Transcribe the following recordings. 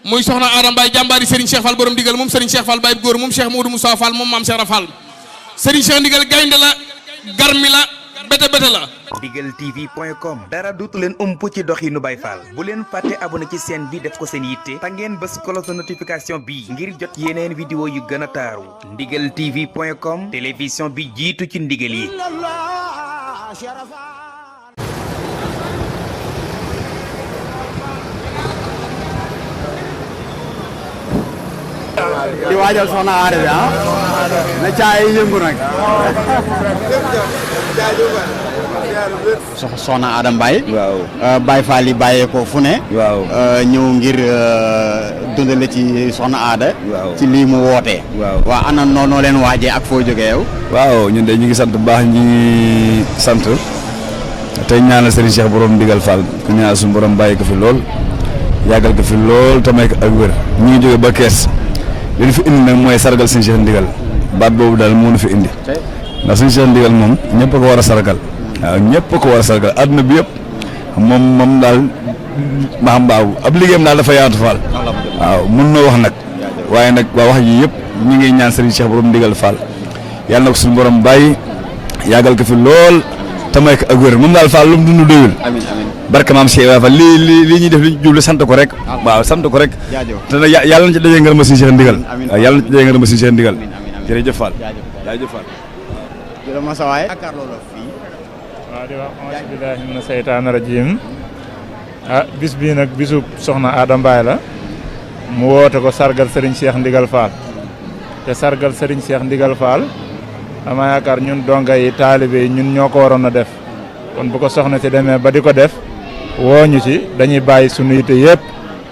muy soxna Adam Baye jàmbaari Serigne Cheikh Fall borom ndigal moom Serigne Cheikh Fall Baye góor moom Cheikh Modou Moussa Fall moom maam Cheikh Fall Serigne Cheikh ndigal gaynde la garmi la bete la. digaltv.com dara dootu leen ump ci doxinu Baye Fall bu leen fàtte abonné ci chaîne bi def ko seen yitte te ngeen bës cloche de notification bi ngir jot yeneen vidéo yu gën a taaru digaltv.com télévision bi jiitu ci ndigal yi. di waajal soxna Aada bi na caay yëngu nag. soxna Aada Mbaye. waaw Baye Fall yi bàyyee ko fu ne. waaw ñëw ngir dundale ci soxna Aada. waaw ci lii mu wootee. waaw ana noo leen waajee ak foo jógee yow. waaw ñun de ñu ngi sant bu baax ñu ngi sant tey ñaanal Serigne Cheikh borom ndigal Fall ku ñaanal suñu borom bàyyi ko fi lool yàggal ko fi lool te may ko ak wér ñu ngi jóge ba Kees. li ñu fi indi nag mooy sargal Serigne Cheikh ndigal baat boobu daal moo ñu fi indi ndax Serigne Cheikh ndigal moom ñëpp a ko war a sargal waaw ñëpp a ko war a sargal adduna bi yëpp moom daal ma xam baabu ab liggéeyam daal dafa yaatu Fall waaw mun na wax nag waaye nag waa wax ji yëpp ñu ngi ñaan Serigne Cheikh borom ndigal Fall yàlla na ko suñu borom bàyyi yàggal ko fi lool te may ko ak wér moom daal Fall lu mu dund doyul barke maam Cheikh Fall lii ñuy def li ñu jublu sant ko rek waaw sant ko rek te nag yàlla na ci dajee ngërëm Serigne Cheikh ndigal waaw yàlla na ci dajee ngërëm Serigne Cheikh ndigal jërëjëf Fall jaajëf Fall jërëjëf Massa waaye akar loolu fii waaw di wax auzu billaahi mina seytaani rajiim bis bii nag bisu soxna Aada Mbaye la mu woote ko sargal Serigne Cheikh ndigal Fall te sargal Serigne Cheikh ndigal Fall dama yaakaar ñun donga yi taalibe yi ñun ñoo ko waroon a def kon bu ko soxna si demee ba di ko def woo ñu ci dañuy bàyyi sunu yite yëpp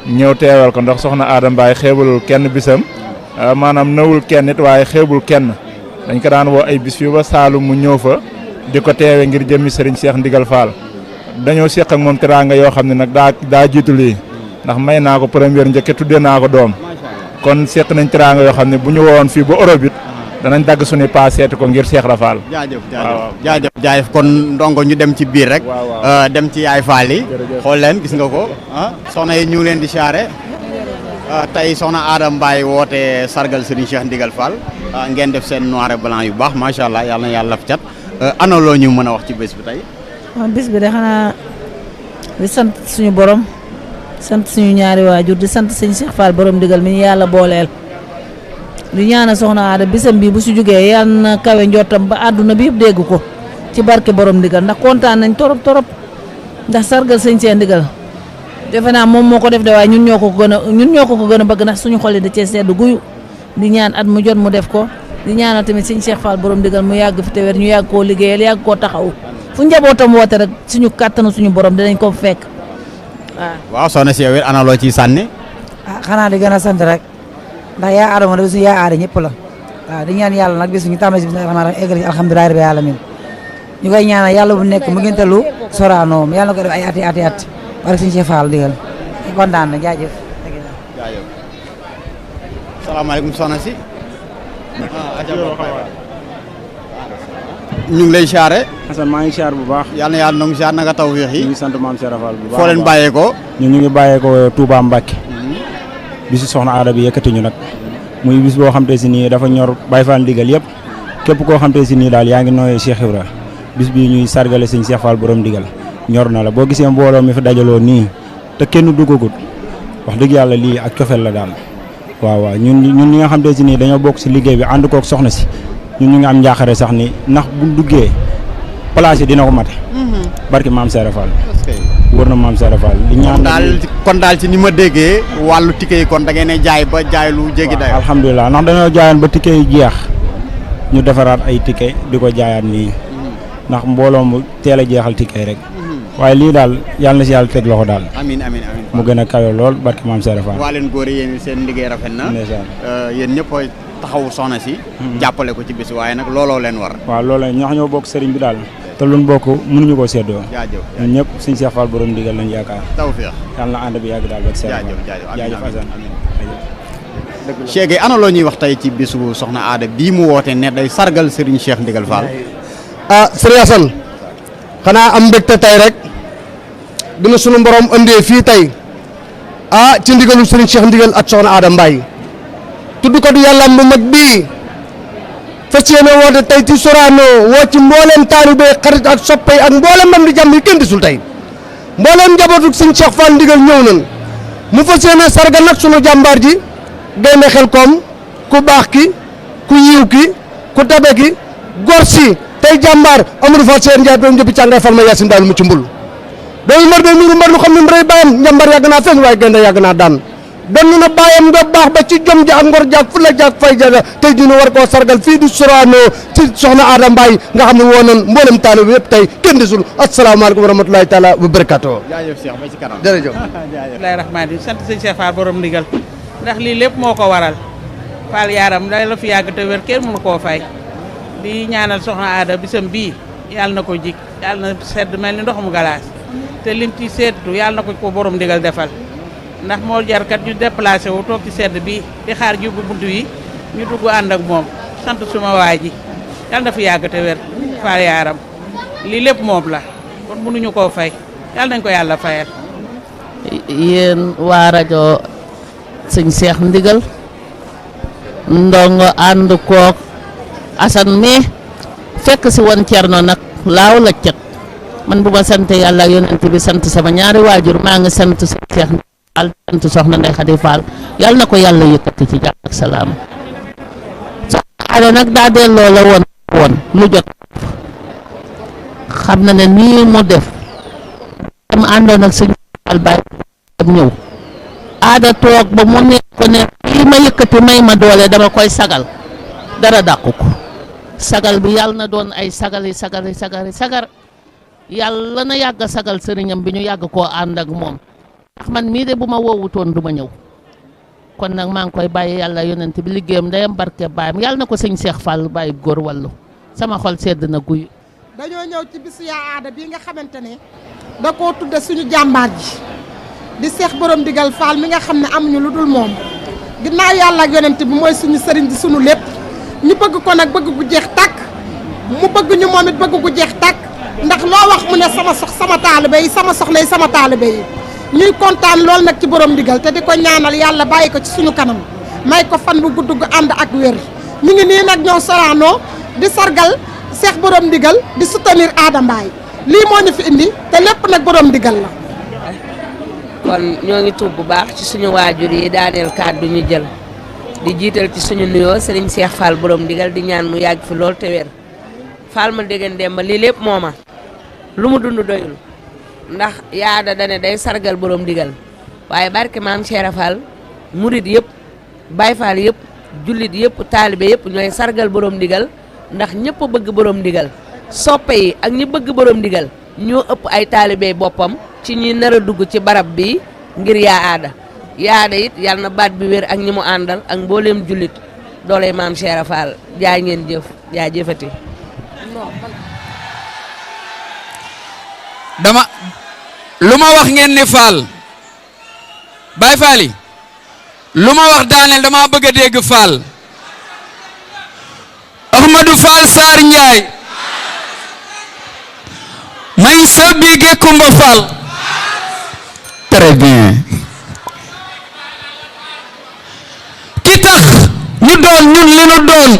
ñëw teewal ko ndax soxna Aada Mbaye xeebulul kenn bisam maanaam nawul kenn nit waaye xeebul kenn dañ ko daan woo ay bis fii ba Saalum mu ñëw fa di ko teewe ngir jëmmi Serigne Cheikh ndigal Fall dañoo séq ak moom teraanga yoo xam ne nag daa jiitu lii ndax may naa ko première njëkke tudde naa ko doom kon séq nañ teraanga yoo xam ne bu ñu wowoon fii ba Europe it danañ dagg suñu paas seeti ko ngir Cheikh Rafal. jaajëf kon ndongo ñu dem ci biir rek. dem ci yaay Fall yi. xool leen gis nga ko soxna yi ñu ngi leen di siyaare tey soxna Aada Mbaye woote sargal Serigne Cheikh ndigal Fall ngeen def seen noir et blanc yu baax macha allah yàlla na yàlla laf cat ana loo ñu mën a wax ci bés bi tey. waaw bés bi de xanaa di sant suñu borom sant suñu ñaari waajur di sant Serigne Cheikh Fall borom ndigal mi yàlla booleel. di ñaanal soxna Aada bisam bi bu si jógee yàlla na kawe njottam ba àdduna bi yëpp dégg ko ci barke borom ndigal ndax kontaan nañ torop ndax sargal sëñ Cheikh ndigal defe naa moom moo ko def de waaye ñun ñoo ko ko gën a bëgg ndax suñu xol yi da cee sedd guyu di ñaan at mu jot mu def ko di ñaanal tamit sëñ Cheikh Fall borom ndigal mu yàgg fi te wér ñu yàgg koo liggéeyal yàgg koo taxaw fu njabootam woote rek suñu kàttanu suñu borom dinañ ko fekk waaw soxna si yow it ana loo ciy sànni. xanaa di gën a sant rek. ndax yaa Adama da bisu yaa Aada ñëpp la waaw di ñaan yàlla nag bis ñu tàmbali si bis rahmaan eggali alhamdulilah rabbil alamin ñu koy ñaanal yàlla bu nekk mu gëntalu soraanoom yàlla na ko def ay ati barke Serigne Cheikh Fall digal kontaan na jaajëf salaamaaleykum soxna si ñu ngi lay siyaare Assane maa ngi siyaar bu baax yàlla na yàlla nangu siyaar naka tawfeex yi ñu ngi sant maam Cheikh Fall bu baax foo leen bàyyeekoo ñu ngi bàyyeekoo Touba Mbacké bisu soxna Aada bi yëkkati ñu nag muy bis boo xam te si nii dafa ñor Baye Fall ndigal yëpp képp koo xam te si nii daal yaa ngi nooyee Cheikh Ibra bis bii ñuy sargale sëñ Cheikh Fall borom ndigal ñor na la boo gisee mbooloo mi fi dajaloo nii te kenn duggagut wax dëgg yàlla lii ak cofeel la daal waaw ñun ñi nga xam te si nii dañoo bokk si liggéey bi ànd kook soxna si ñun ñu ngi am njaaxare sax ni ndax bu duggee place yi dina ko mate barki maam Cheikh Fall wër na maam Cheikh Fall di ñaan kon daal ci ni ma déggee wàllu ticket yi kon da ngeen ne jaay ba jaay lu jéggi day alhamdulilah ndax dañoo jaayoon ba ticket yi jeex ñu defaraat ay ticket di ko jaayaat nii ndax mbooloo mu teel a jeexal ticket rek waaye lii daal yàlla na si yàlla teg loxo daal amiin mu gën a kawe lool barki maam Cheikh Fall waa leen góor yi yéen seen liggéey rafet na yéen ñëpp taxawu soxna si jàppale ko ci bis waaye nag looloo leen war waaw looloo ñoo bokk sëriñ bi daal te luñ bokk mënuñu koo séddoo ñun ñëpp suñ Cheikh Fall borom ndigal lañ yaakaar tawfeex yàlla na ànd bi yàgg daal ba jaajëf Assane Cheikh ana loo ñuy wax tey ci bisu soxna Aada bii mu woote ne day sargal Serigne Cheikh ndigal Fall Serigne Assane xanaa am mbégte tey rek dina sunu borom andee fii tey ci ndigalu Serigne Cheikh Ndigal ak soxna Adama Mbaye tudd ko du yàlla bu mag bii fas yéene woote tey ci Sorano woo ci mbooleem taalibe xarit ak soppe ak mbooleem mam di jàmm yi kenn disul tey mbooleem njabootu Serigne Cheikh Fall Ndigal ñëw nañ mu fas yéene sargal nag sunu jàmbaar ji gaynde Xelkom ku baax ki ku yiw ki ku tabe ki gor si tey jàmbaar Amadou Fall Seen Ndiaye doom jëppi càngay Fall ma Yaasin daal mu ci mbul doomu mbër de nuru mbër lu xam ne mbëray bàyyam njàmbaar yàgg naa feeñ waaye gaynde yàgg naa daan donn na bàyyam nga baax ba ci jom ja ak ngor jaag fulla jaag fay jaga tey dina war koo sargal fii di Sorano ci soxna Adama Mbaye nga xam ne woo nañ mboolem taalibe yëpp tey kenn desul asalaamaaleykum wa rahmatulahi taala wa barakatuh jaajëf Cheikh ba ci kanam jërëjëf bismillahi rahmaani rahim sant sëñ Cheikh Fall borom ndigal ndax lii lépp moo ko waral Fall yaaram day la fi yàgg te wér kenn mënu koo fay di ñaanal soxna Ada bisam bii yàlla na ko jik yàlla na sedd mel ni ndoxum galaas te lim ci seetu yàlla na ko borom ndigal defal ndax moo jarkat ñu déplacé wu toog ci sedd bi di xaar jubbu bunt yi ñu dugg ànd ak moom sant suma waa ji yàlla na fi yàgg te wér Fall yaaram lii lépp moom la kon mënuñu koo fay yàlla nañ ko yàlla fayal. yéen waa rajo sëñ Cheikh Ndigal ndongo ànd kook Assane mais fekk si woon Cerno nag laaw la cet man bu ma sant yàlla ak yonent bi sant sama ñaari waajur maa ngi sant sëñ Cheikh Fall sant soxna Ndey Xadi Fall yàlla na ko yàlla yëkkati ci jàmm ak salaam soxna Ada nag daa delloo la woon lu jot xam na ne nii mu def am àndoon ak sëñ Fall Baye ñëw Ada toog ba mu nekk ko ne lii ma yëkkati may ma doole dama koy sagal dara dàqu ko sagal bi yàlla na doon ay sagar yàlla na yàgg sagal sëriñam bi ñu yàgg koo ànd ak moom ndax man mii de bu ma woowutoon du ma ñëw kon nag maa ngi koy bàyyi yàlla yonent bi liggéeyam ndeyam barke baayam yàlla na ko sëñ Cheikh Fall bàyyi góor wàllu sama xol sedd na guy. dañoo ñëw ci bisu yaa Ada bii nga xamante ne da koo tudde suñu jàmbaar ji di Cheikh borom digal Fall mi nga xam ne amuñu lu dul moom ginnaaw yàlla ak yonent bi mooy suñu sëriñ di suñu lépp ñu bëgg ko nag bëgg gu jeex tàkk mu bëgg ñu moom it bëgg gu jeex tàkk ndax loo wax mu ne sama taalibe yi sama soxna yi sama taalibe yi ñuy kontaan lool nag ci borom digal te di ko ñaanal yàlla bàyyi ko ci suñu kanam may ko fan bu gudd gu ànd ak wér ñu ngi nii nag ñëw Sorano di sargal Cheikh borom digal di soutenir Adama Mbaye lii moo ñu fi indi te lépp nag borom digal la. kon ñoo ngi tuub bu baax ci suñu waajur yi daaneel kàddu ñu jël di jiital ci suñu nuyoo Serigne Cheikh Fall borom digal di ñaan mu yàgg fi lool te wér Fall ma déggan demba lii lépp mooma lu mu dund doyul ndax yaa Ada dane day sargal borom digal waaye barke maam Cheikh Fall murid yëpp Baye Fall yëpp jullit yëpp taalibe yëpp ñooy sargal borom digal ndax ñëpp bëgg borom digal soppe yi ak ñi bëgg borom digal ñoo ëpp ay taalibe boppam ci ñi nar a dugg ci barab bi ngir yaa Ada it yàlla na baat bi wér ak ñi mu àndal ak mbooleem jullit dooley maam Cheikh Fall jaay ngeen jëf jaay jëfati dama lu ma wax ngeen ni Fall Baye Fall yi lu ma wax daaneel dama bëgg a dégg Fall Ahmadou Fall Sarr Ndiaye may sa bige Kumba Fall très bien ki tax ñu doon ñun li ñu doon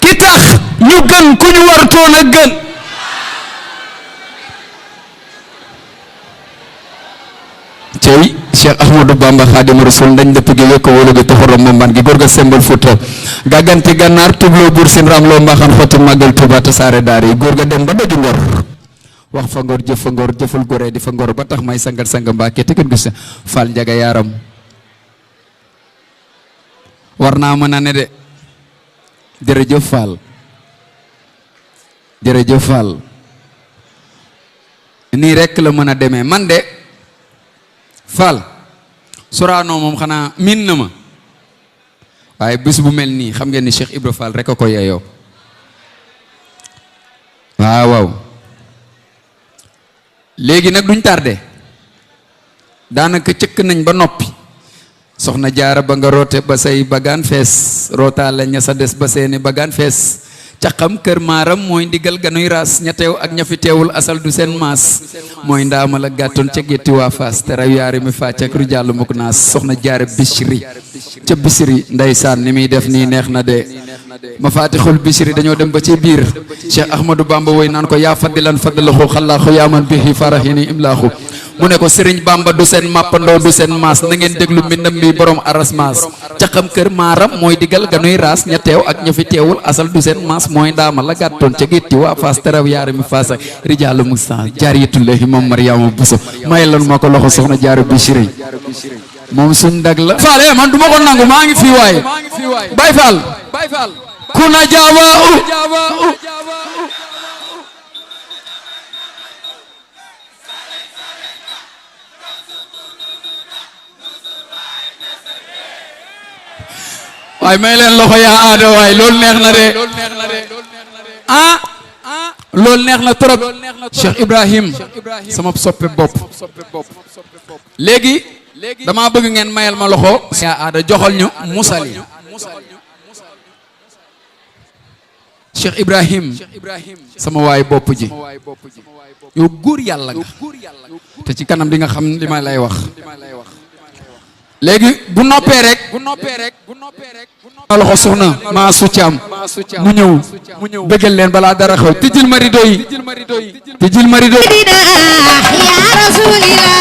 ki tax ñu gën ku ñu wartoon a gën cey Cheikh Ahmadou Bamba Khadimu Rasul ndañ dëpp gi wekko wolo gi toxorom momban gi gorga sembol Fuuta gàgganti gànnaar tubloo bur sin ramloo mbaxan xotu màggal Tuuba tasaare daara yi góor ga dem ba doju ngor wax fa ngor jëf fa ngor jëful goree di fa ngor ba tax may sangal sanga Mbàkke te kenn gis Fall Njaga yaaram war naa mën a ne de jërëjëf Fall jërëjëf Fall nii rekk la mën a demee man de Fall Sorano moom xanaa miin na ma waaye bés bu mel nii xam ngeen ni Cheikh Ibra Fall rek a ko yeyoo waaw léegi nag duñ tardé daanaka cëkk nañ ba noppi soxna jaara ba nga roote ba say bagaan fees rootaale ña sa des ba seeni bagaan fees caqam kër maaram mooy ndigal ganuy raas ña teew ak ña fi teewul asal du seen maas mooy ndaama la gàttoon ca gétti waa faas te raw yaari mi fàcc ak ru muk naas soxna jaare Bichri ca Bichri ndeysaan ni muy def nii neex na de ma faatixul Bichri dañoo dem ba ci biir Cheikh Ahmadou Bamba woy naan ko yaa faddilan faddalahu xallaaxu yaa man bihi farahini imlaaxu mu ne ko Sëriñ Bamba du seen mappandoo du seen maas na ngeen déglu mbindam bi borom aras maas caqam kër maaram mooy digal ganuy raas ña teew ak ña fi teewul asal du seen maas mooy ndaama la gàttoon ca gétti waa faas teraw yaari mi faas ak rijaalu musta jaariyatullahi moom Mariama Buso may lan ma ko loxo soxna jaaru Bichri moom suñ dag la faale man du ma ko nangu maa ngi fii waaye Baay Faal kuna jawa waaye may leen loxo yaa aada waay loolu neex na de loolu neex na trop Cheikh Ibrahim sama soppe bopp léegi dama bëgg ngeen mayal ma loxo yaa aada joxal ñu musali Cheikh Ibrahim sama waay bopp ji yow góor yàlla nga te ci kanam di nga xam li ma lay wax léegi bu noppee rek loxo soxna maa su caam mu ñëw bëggal leen balaa dara xew tijjil ma rido yi tijjil ma rido yi ya Rasulillah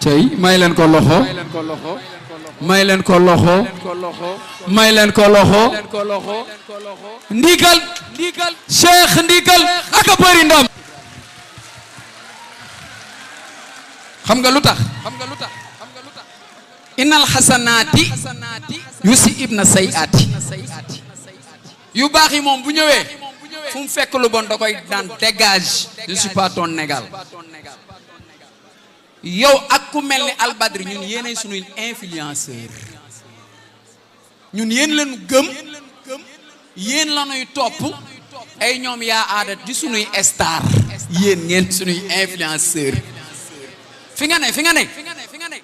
tey may leen ko loxo may leen ko loxo may leen ko loxo ndigal Cheikh ndigal ak a bëri ndam xam nga lu tax innal xasanaati yusi ibna sayaati yu baax yi moom bu ñëwee fu mu fekk lu bon da koy daan dégage je suis pas ton égal yow ak ku mel ni Albadri ñun yéenay suñuy influenceur ñun yéen lañu gëm yéen lañuy topp ay ñoom yaa aada di suñuy star yéen ngeen suñuy influenceur fi nga ne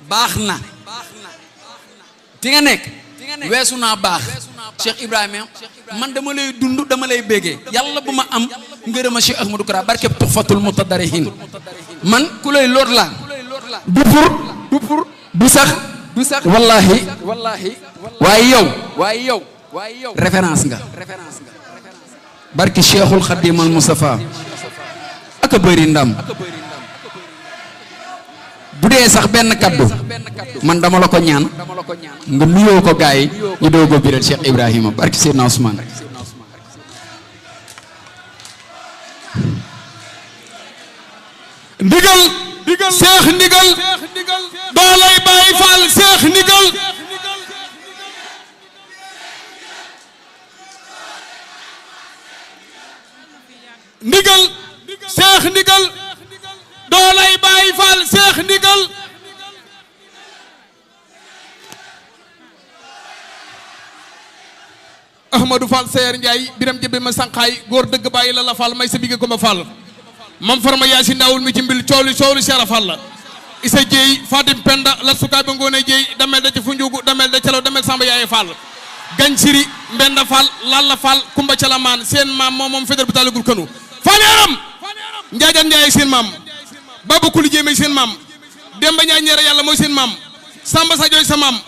baax na fi nga nekk weesu naa baax Cheikh Ibrahima man dama lay dund dama lay béggee yàlla bu ma am ngërëma Cheikh Ahmadou Kara barke Tuhfatul Mutadarihin man ku lay loot laa du pour du sax wallahi waaye yow référence nga barki Cheikhul Khadim al Mustafa ak a bëri ndam bu dee sax benn kaddu man dama la ko ñaan nga nuyoo ko gaay ñu doog a biral Cheikh Ibrahima barki Seydina Ousmane ndigal Cheikh ndigal doolay Baay Faal Cheikh ndigal ndigal Cheikh ndigal doolay Baay Faal Cheikh ndigal Ahmadou Fall Seyer Ndiaye biram jëbe ma sànqaay góor dëgg bàyyi la Fall may sa bigge ko ma Fall mam farma yaa si ndawul mi ci mbil coolu Cheikh Fall la isa jeey Fatim Penda la sukaay ba ngoone jeey damel da ci fu njugu damel da calaw damel Samba Yaaye Fall gañ siri Mbenda Fall Lalla Fall Kumba Calamaan seen maam moom fédéral bu taalagul kënu Fall yaram Njaajan Njaay seen maam Baba Kuli Jéeme seen maam Demba Njaay ñeere yàlla mooy seen maam Samba Sajooy sa maam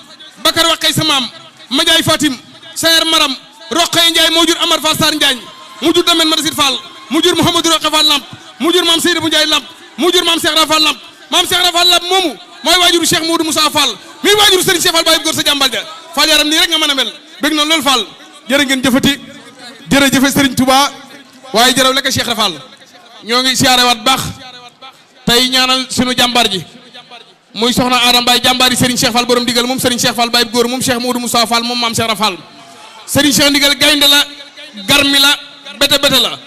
Bakar Waxay sa maam Majaay Fatim Sayer Maram Roqay Njaay moo jur Amar Fall Sarr Njaañ mu jur Damel Madasid Fall mu jur Mouhamadou Roqe Fall Lamp mu jur maam Seydou bu Njaay Lamp mu jur maam Cheikh Rafal Lamp maam Cheikh Rafal Lamp moomu mooy waajuru Cheikh Moudou Moussa Fall mi waajuru Serigne Cheikh Fall Baye góor sa jàmbal ja Fall yaram nii rek nga mën a mel bëgg noonu loolu Fall jërë ngeen jëfati jërëjëfe Serigne Touba waaye jërëw lekk Cheikh Rafal ñoo ngi siyaare waat baax tey ñaanal sunu jàmbar ji muy soxna Adam Baye jàmbaar yi Serigne Cheikh Fall borom digal moom Serigne Cheikh Fall Baye góor moom Cheikh Moudou Moussa Fall moom maam Cheikh Rafal Serigne Cheikh ndigal gaynde la garmi la bete bete la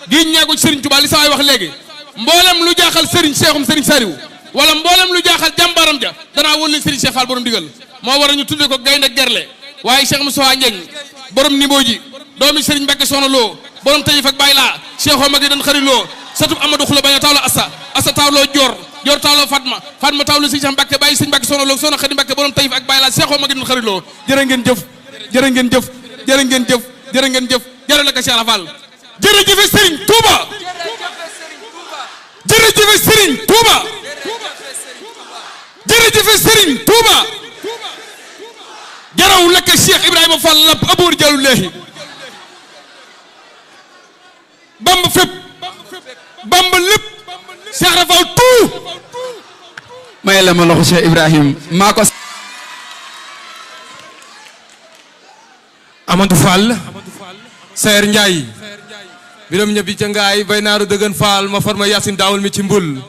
gi ñaagu Serigne Touba li sa waay wax léegi mboolem lu jaaxal Serigne Cheikhum Serigne Sariou wala mboolem lu jaaxal jàmbaaram ja danaa wóolu Serigne Cheikh Fall borom digal moo war a ñu tudde ko gaynde gerle waaye Cheikh Moussa Ndieng borom nimbo ji doomi Serigne Mbacke soxna loo borom tayif ak Baye laa Cheikh Omar dan xari loo satub Amadou Xula bañ a tawlo asa tawlo Dior tawlo Fatma tawlo Serigne Cheikh Mbacke bàyyi Serigne Mbacke soxna loo soxna Xadi Mbacke borom tayif ak Baye laa Cheikh Omar dan xari loo jërë ngeen jëf jërë ngeen jëf jërë ngeen jëf jërë ngeen jëf jërë la ko Cheikh Rafal jërëjëf Serigne Touba jërëjëf Serigne Touba jërëjëf Serigne Touba jaraw lekk Cheikh Ibrahima Fall Lamp aboor jalullahi Bamba fépp Bamba lépp Cheikh Rafal tout may la ma loxo Cheikh Ibrahim maa ko Amadou Fall Seyer Ndiaye biram ñëbbi ca ngaay bay naaru dëgën Fall ma farma Yacine daawul mi ci mbul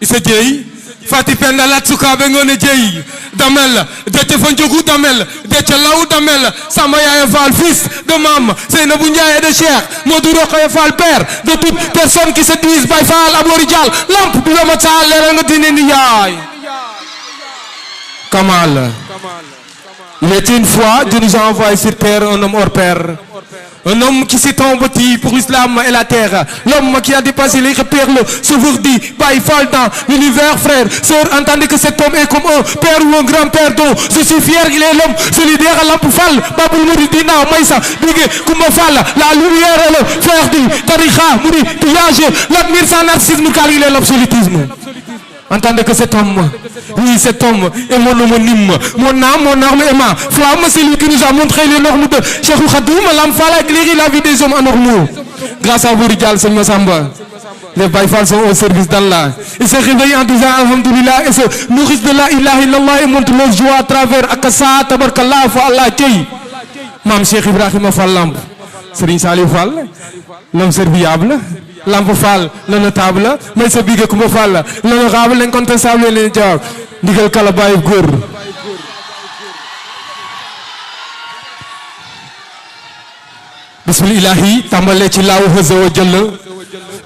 isa jeey Fati Penda lat suka be ngone jeey damel dece fa njogu damel dece law damel Samba Yaaye Fall fils de Mame Seynabou Ndiaye de Cheikh Modou Rokhaya Fall père de toute personne qui se dise Baye Fall Abori Dial lamp bi ma taal leeral nga dine ni yaay Kamal. Il était une fois, Dieu nous a envoyé sur terre un homme hors pair. Un homme qui s'est embêté pour l'islam et la terre. L'homme qui a dépassé les repères, le sauveur dit, Baye Fall dans l'univers, frère. Sœur, entendez que cet homme est comme un père ou un grand-père dont je suis fier. Il est l'homme solidaire à Lamp Fall. Babul Mouridina, Maïsa, Bigé, Koumba Fall. La lumière est le frère du Tariqa, Mouri, Touillage. L'admire sans narcissisme car il est l'absolutisme. Entendez que cet homme, oui, cet homme est mon homonyme, mon âme, mon arme et ma flamme, c'est lui qui nous a montré les normes de Cheikh Khadoum, l'âme Fall a éclairé la vie des hommes anormaux. Grâce à vous, Rijal, Seigneur Massamba, les Baye Fall sont au service d'Allah. Ils se réveillent en disant Alhamdulillah et se nourrissent de la ilaha illallah et montrent leur joie à travers Akassa, Tabarkallah, Fa Allah, Tey. Mam Cheikh Ibrahima Fall Lamp, Serigne Saliou Fall, l'homme serviable. Lamp Fall, le notable, mais c'est Bigé Koumba Fall, l'honorable, l'incontestable et l'indiable. Ndigal Kala Baye Góor. Bismillahi tàmbalee ci laaw Azza wa Jalla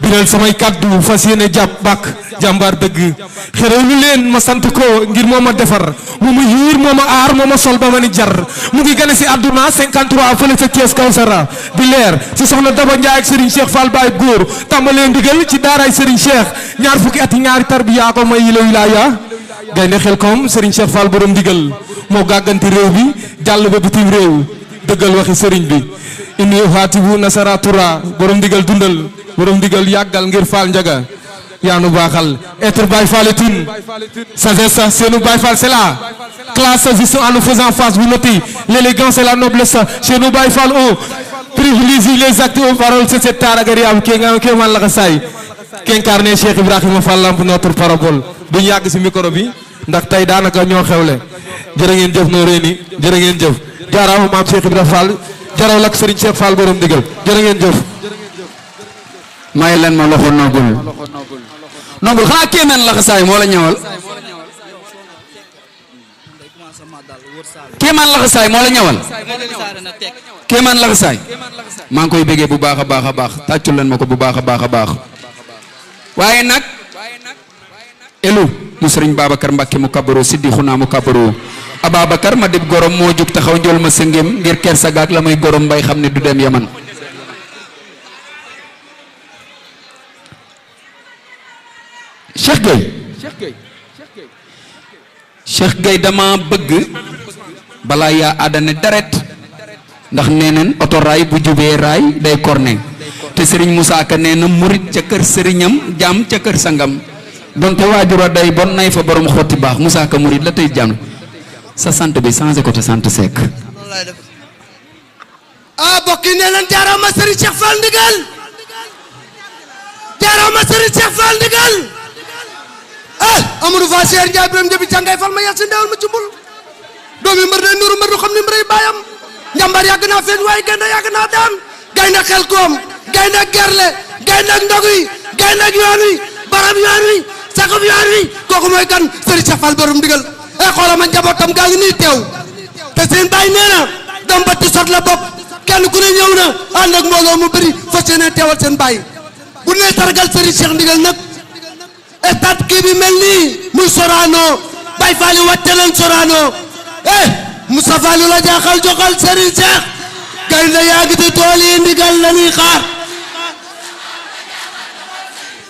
biral samay kàddu fas yéene jàpp bàkk jàmbaar dëgg xerew lu leen ma sant ko ngir moo ma defar moo ma yiir moo ma aar moo ma sol ba ma ni jar mu ngi gane si àdduna 53 fële sa Thiès Kawsara di leer si soxna Daba Ndiaye ak Serigne Cheikh Fall Baye Góor tàmbalee ndigal ci daaraay Serigne Cheikh ñaar fukki ati ñaari tarbiya ko may yila wilaaya gaynde xel kom Serigne Cheikh Fall borom ndigal moo gàgganti réew bi jàll ba bitim réew dëggal waxi Serigne bi inni xaatibu nasara tura borom ndigal dundal borom ndigal yàggal ngir Fall Njaga yaa nu baaxal être Baye Fall est une sagesse c'est nous Baye Fall c'est la classe juste en nous faisant face vous notez l'élégance et la noblesse chez nous Baye Fall on privilégie les actes aux paroles c'est cette taaragari am kii nga kii man la ko saay qu'incarné Cheikh Ibrahima Fall Lamp notre parabole duñu yàgg si micro bi ndax tey daanaka ñoo xewle jërë ngeen jëf noo reeni jërë ngeen jëf jaaraama maam Cheikh Ibrahima Fall jaraw lak Serigne Cheikh Fall borom digal jërë ngeen jëf may leen ma loxo nogul xanaa kéemaan la xasaay moo la ñëwal kéemaan la xasaay moo la ñëwal kéemaan la xasaay maa ngi koy bëggee bu baax a baax a baax tàccul leen ma ko bu baax a baax a baax waaye nag elu mu Serigne Babacar Mbacke mu kabaro siddi xunaa mu kabaro Ababacar ma dib gorom moo jug taxaw njool ma sëngéem ngir kersa gaak la may gorom mbay xam ne du dem yaman Cheikh Gueye dama bëgg balaa yaa àddane daret ndax nee neen oto raay bu jubee raay day korne te Serigne Moussa Ka nee na murit ca kër sëriñam jaam ca kër sangam donte waajura day bon nay fa borom xotti baax Moussa Ka murit la tey jaam sa sant bi changé ko te sant Seck bokki nee leen jaaraama Serigne Cheikh Fall ndigal jaaraama Serigne Cheikh Fall ndigal Amadou Fa Cheikh Ndiaye Birame Ndiaye jàngay fal ma yàlla si ndewal ma cumbul doomi mbër day nuru mbër du xam ni mbëray baayam njàmbar yàgg naa feeñ waaye gaynde yàgg naa daan gaynde xel koom gaynde gerle gaynde ndog yi gaynde yoon wi baram yoon wi sakub yoon wi kooku mooy kan Serigne Cheikh Fall borom ndigal xoolal ma njabootam gaa ngi nii teew te seen baay nee na doom ba ti sot la bopp kenn ku ne ñëw na ànd ak mbooloo mu bëri fas yéene teewal seen baay bu nee sargal Serigne Cheikh ndigal nag stade kii bi mel nii muy Sorano Baye Fall yi wàcce leen Sorano Moustapha lu la jaaxal joxal Serigne Cheikh gaynde yaa ngi ci tool yi ndigal la ñuy xaar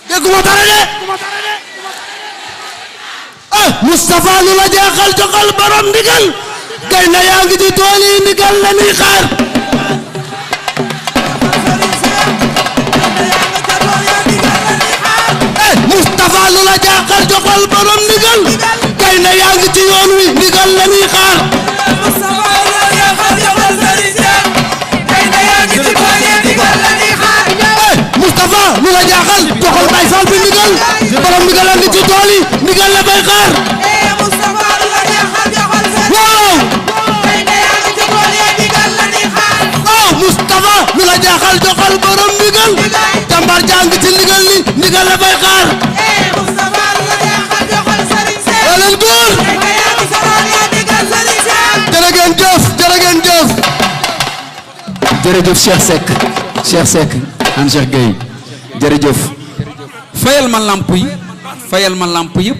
dégguma dara de Moustapha lu la jaaxal joxal borom ndigal gaynde yaa ngi ci tool yi ndigal la ñuy xaar Moustapha lu la jaaxal joxal borom ndigal gaynde yaa ngi ci yoon wi ndigal la ñuy xaar Moustapha lu la jaaxal joxal Baye Fall bi ndigal borom ndigal la ngi ci tool yi ndigal la bay xaar Moustapha lu la jaaxal joxal borom ndigal jàmbaar jaa ngi ci ndigal li ndigal la bay xaar leen góor jërë ngeen jëf jërë ngeen jëf jërëjëf Cheikh Seck an Cheikh Gueye jërëjëf fayal ma lamp yëpp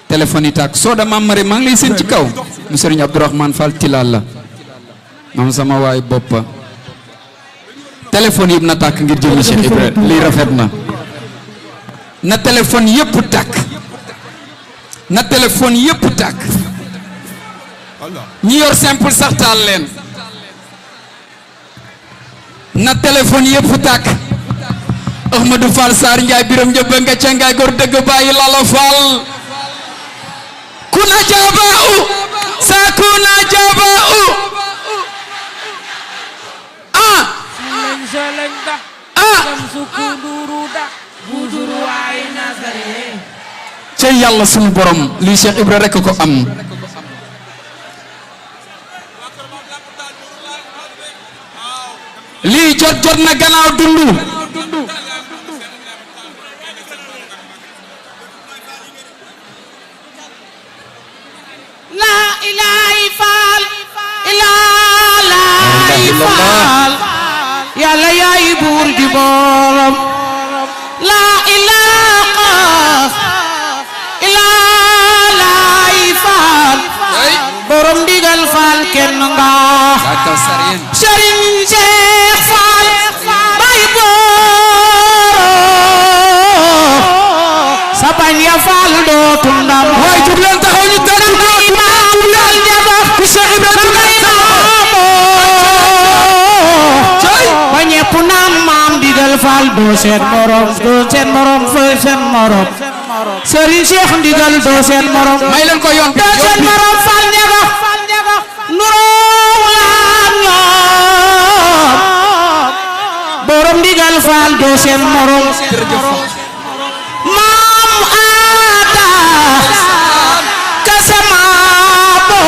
téléphone yi tàkk soo dama mare maa ngi lay seen ci kaw mu Serigne Abdourahmane Fall Tilal la moom sama waay boppa téléphone yëpp na tàkk ngir jëmi Cheikh Ibrahima lii rafet na téléphone yëpp tàkk na téléphone yëpp tàkk ñi yor simple sax taal leen na téléphone yëpp tàkk Ahmadou Fall Sarr Ndiaye Birame Ndiaye nga ca ngaay góor dëgg bàyyi Lala Fall kuna jaba'u sa kuna jaba'u cey yàlla sunu borom lii Cheikh Ibra rekk ko am lii jot na gannaaw dundu la ilaha illallah yàlla yaay buur di borom la ilaha illallah borom ndigal faal kenn nga Serigne Cheikh Fall bay borom sa bañ ya faal dootu ndam waay jug leen taxaw ñu tànn imaam dal jabar ku Cheikh Ibrahima ba ñepp naan maam digal faal doo seen morom doo seen morom fooy seen morom Serigne Cheikh Ndigal doo seen morom may leen ko yoon doo seen morom Fall Ndiaga nuroo laan ñoom borom Ndigal Fall doo seen morom maam aada kasama bo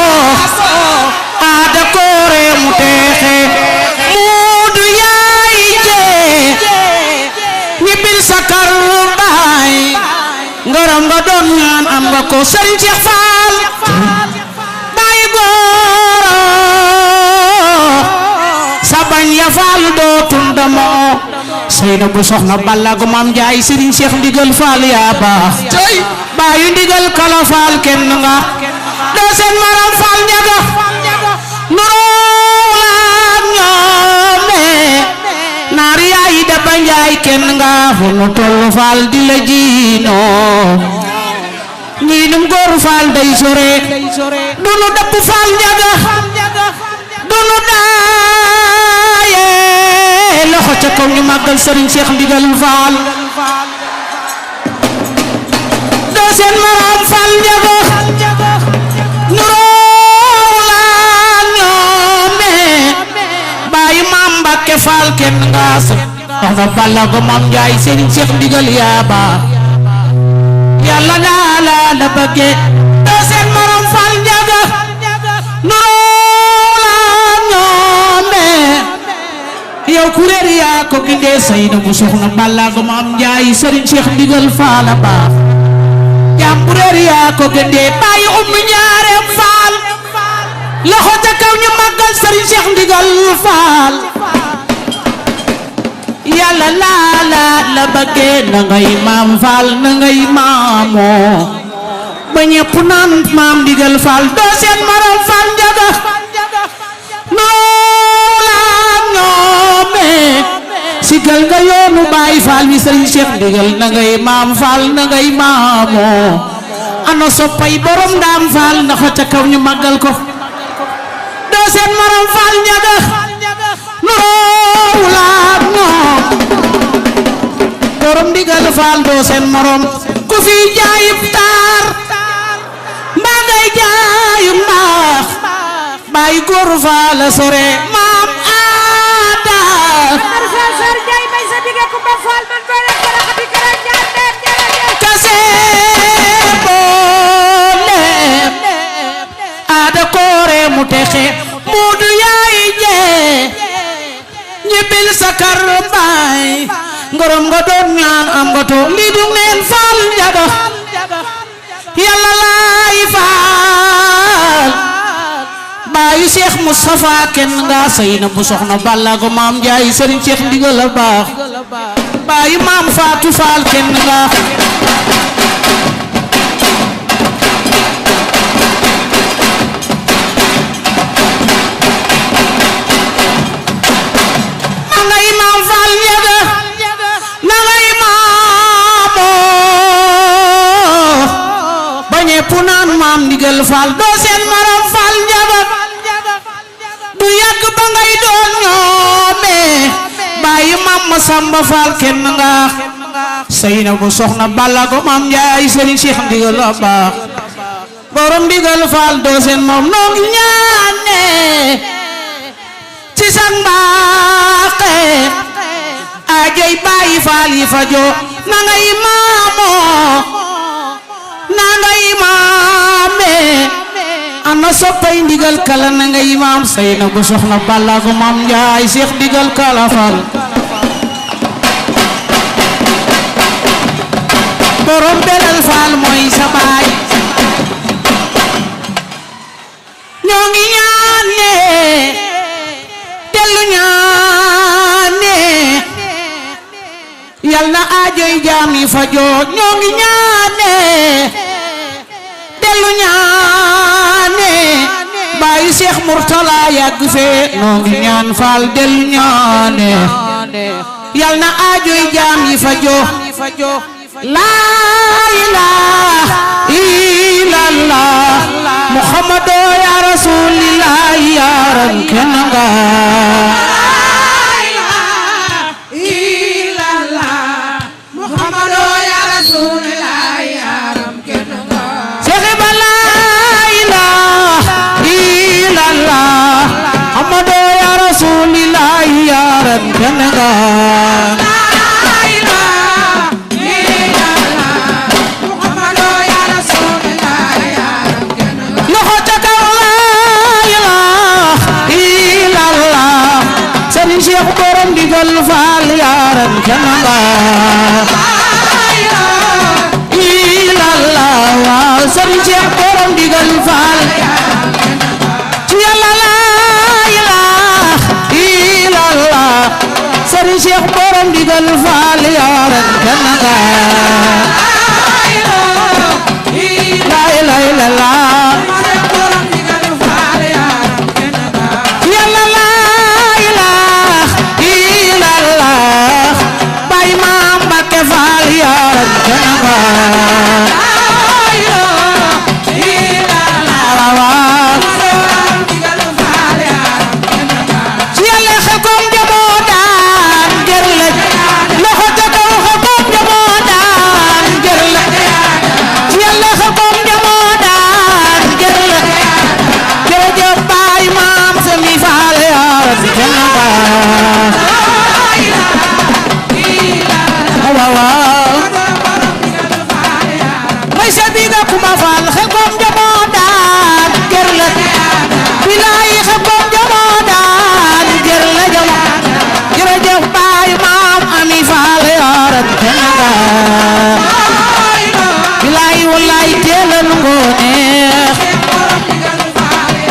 aada koore mu teexe muudu yaay jee ñibbil sakar baay ngaram nga doon ñaan am nga ko Serigne Cheikh Fall baay góoro sa bañ ya Fall doo tundamoo Seyna bu soxna Balla gu Maam Njaay Serigne Cheikh Ndigal Fall yaa baax baayu Ndigal Kala Fall kenn nga doo seen maram Fall Ndiaga nuroo laak ñoome naar yaay Daba Njaay kenn nga fu nu tollu Fall di la jiinoo ñiinum góor Fall day sore du nu dapp Fall Ndiaga du nu daaye loxo ca kaw ñu màggal Serigne Cheikh Ndigal Fall doo seen maram Fall Ndiaga nuroo laa ñoome baayu Maam Mbàkke Fall kenn nga soxna Balla ko Maam Njaay Serigne Cheikh Ndigal yaa baax yàlla naa la bëgge doo seen maram Fall Ndiaga nuroo laa ñoome yow kuréer yaa ko gindee Seyna bu soxna Balla ko Maam Njaay Serigne Cheikh Ndigal Fall a baax jam kuréer yaa ko gindee bàyyi ummi ñaareem Fall loxo ca kaw ñu màggal Serigne Cheikh Ndigal Fall yàlla la bëggee na ngay maam Fall na ngay maamoo ba ñepp naan maam Ndigal Fall doo seen maram Fall Ndiaga sigal nga yoonu Baay Fall wi Serigne Cheikh Ndigal na ngay maam Fall na ngay maamoo ana soppay borom Ndaam Fall na ko ca kaw ñu màggal ko doo seen maram Fall Ndiaga nuroo laak ñoom borom Ndigal Fall doo seen morom ku fi jaayub taar mbaa ngay jaayub mbaax Baay góor Fall la sore maam aada kase boolem aada koore mu texe muudu yaay jee ñibbil sakar baay ngorom nga doon ñaan am nga to lii du neen Fall Ndiaga yàlla laay Fall baayu Cheikh Moustapha kenn nga Seyna bu soxna Balla ko Maam Njaay Serigne Cheikh Ndigal a baax baayu Maam Fatou Fall kenn nga na ngay Maam Fall Ndiaga na ngay maamoo ba ñepp naan Maam Ndigal Fall doo seen maram Fall Ndiaga du yàgg ba ngay doon ñoome bàyyi Maam Masamba Fall kenn nga Seyna bu soxna Balla ko Maam Njaay Serigne Cheikh Ndigal a baax borom Ndigal Fall doo seen moom noo ngi ñaane ci sang mbaaxe ajay Baay Fall yi fajo na ngay maamoo na ngay maame ana soppay Ndigal Kala na ngay maam Seyna bu soxna Balla ko Maam Njaay Cheikh Ndigal Kala Fall borom Belal Fall mooy sa baay ñoo ngi ñaane dellu ñaane yal na aajoy jaam yi fajoo ñoo ngi ñaane dellu ñaane baayu Cheikh Mourtala yàgg fee noo ngi ñaan Fall dellu ñaane yal na aajoy jaam yi fajoo laa ilaaha illallah Muhammadu ya Rasulillah yaran kenn nga laa ilaaha illallah yaran kenn nga loxo ca kaw la ilaha illallah Serigne Cheikh borom ndigal Fall yaran kenn nga illallah waaw Serigne Cheikh borom ndigal Fall ci Yàlla la ilaha illallah Serigne Cheikh borom ndigal Fall yaran kenn nga la ilaha illallah Yàlla la ilaha illallah Baay Maam Mbàkke Fall yaran kenn nga ci Yàlla xel kom jamoo daan gër la loxo ca kaw xel kom jamoo daan gër la ci Yàlla xel kom jamoo daan gër la jërëjëf Baay Maam Sami Fall yaran kenn nga waaw mooy sa biga Kumba Fall xel kom jamoo daan gër la bilaay xel kom jamoo daan gër la jamo jërëjëf Baay Maam Ami Fall yaran kenn nga bilaay wallaay teelal ngooneex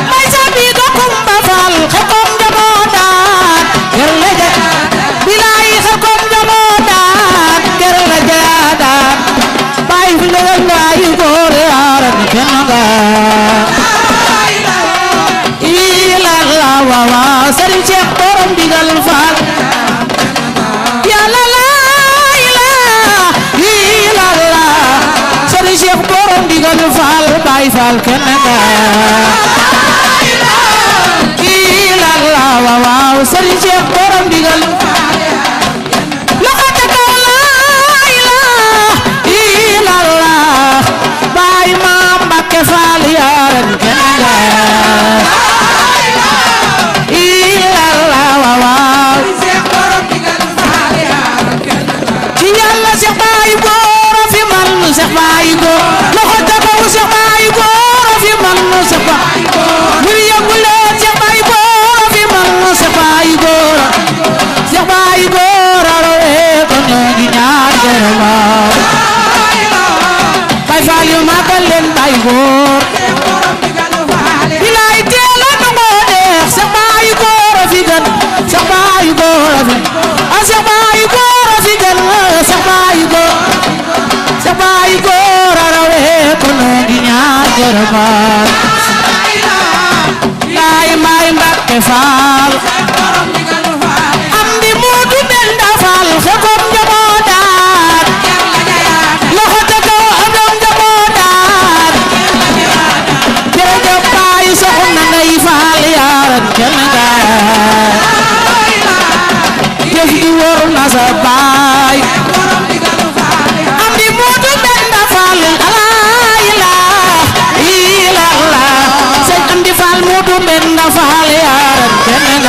mooy sa biga Kumba Fall xel kom jamoo daan gër la bilaay xel kom jamoo daan gër la jaadaan Baay fi ndegal ngaay góor yaran kenn nga illallah waaw Serigne Cheikh borom ndigal Fall Yàlla la ilaha illallah Serigne Cheikh borom ndigal Fall Baay Fall kenn nga illallah waaw Serigne Cheikh borom ndigal loxo ca kaw la ilaha illallah Baay Maam Mbàkke Fall yaran kenn nga illallah waaw ci Yàlla Cheikh Baay góor fi man Cheikh Baay góor loxo ca kaw Cheikh Baay góor fi man Cheikh Baay góor ñu yëngu leen Cheikh Baay góor fi man Cheikh Baay góor Cheikh Baay góor rawee ko ñoo ngi ñaan gërëma Baay Fall yu magal leen Baay góor bilaay teel a nangoo neex Cheikh Baay góor fi gën Cheikh Baay góor fi Cheikh Baay góor fi gën Cheikh Baay góor Cheikh Baay góor rawee ko ñoo ngi ñaan gërëma Baay Mbàkke Fall am di Moodu Benda Fall xel kom jamoo daan loxo ca kaw am doom jamoo daan jërëjëf Baay Soxna Ndey Fall yaran kenn nga jëf di wóor na sa baay am di Moodu Benda Fall la ilaha illallah sëñ am di Fall Moodu Benda Fall yaran kenn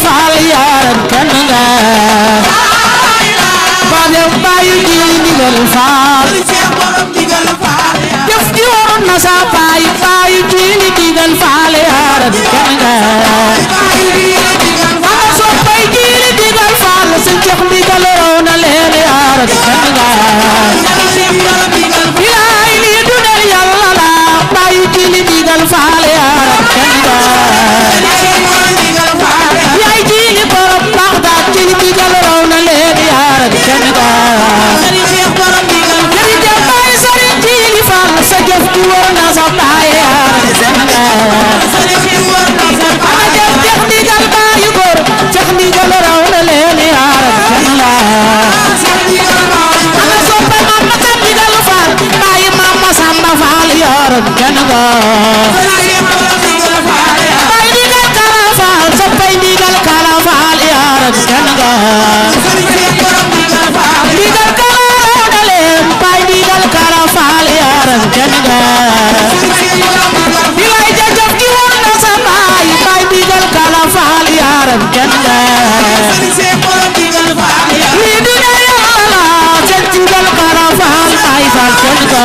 faal yaaram kenn nga baayam baayu jiili ndigal faal jëf ji waroon na sa baayu jiili ndigal faal yaaram kenn nga ana soppay jiili ndigal faal sa jox ndigal raw na leen yaaram kenn nga bilaay lii du del yàlla la baayu jiili ndigal faal yaaram kenn nga yaay jiili borom Baxdaad jiili ndigal raw na leen yaaram kenn nga jërëjëf baay sëriñ jiili faal sa jëf ji war na sa baay yaaram kenn nga ana jëf jeex ndigal baayu góor jeex ndigal raw na leen yaaram kenn nga ana soppe maam ma tam ndigal faal baayu maam ma samba faal yaaram kenn nga baay ndigal kala faal soppay ndigal kala faal yaaram kenn nga ndigal kala raw na leen baay ndigal kala faal yaaram kenn nga bilaay jajaf gi war na sa baay baay ndigal kala faal yaaram kenn nga lii dina yàlla la seen ndigal kala faal baay faal kenn nga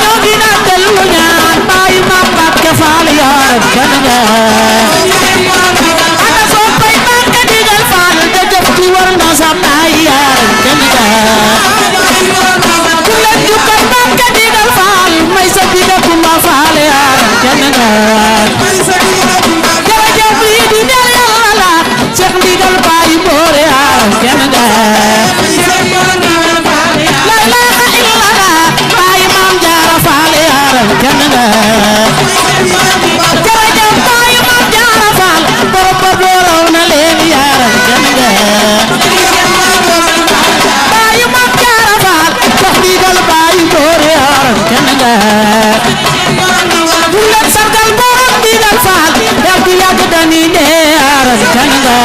ñoo gina dellu ñaan baay maam Mbàkke faal yaaram kenn nga ana soppay Mbàkke ndigal faal jajaf gi war na sa baay yaaram kenn nga ku leen jukkal Mbàkke ndigal faal may sa biga kumba faal yaaram kenn nga jërëjëf lii di ne yàlla la Seex ndigal baay boor yaaram kenn nga la ilaha illallah baay maam jaara faal yaaram kenn nga jërëjëf baay maam jaara faal borom ba boolaw na leen yaaram kenn nga baay maam jaara faal Seex ndigal baay boor yaaram kenn nga bu leen sargal borom ndigal faal yàgg dañuy dee yaaram kenn nga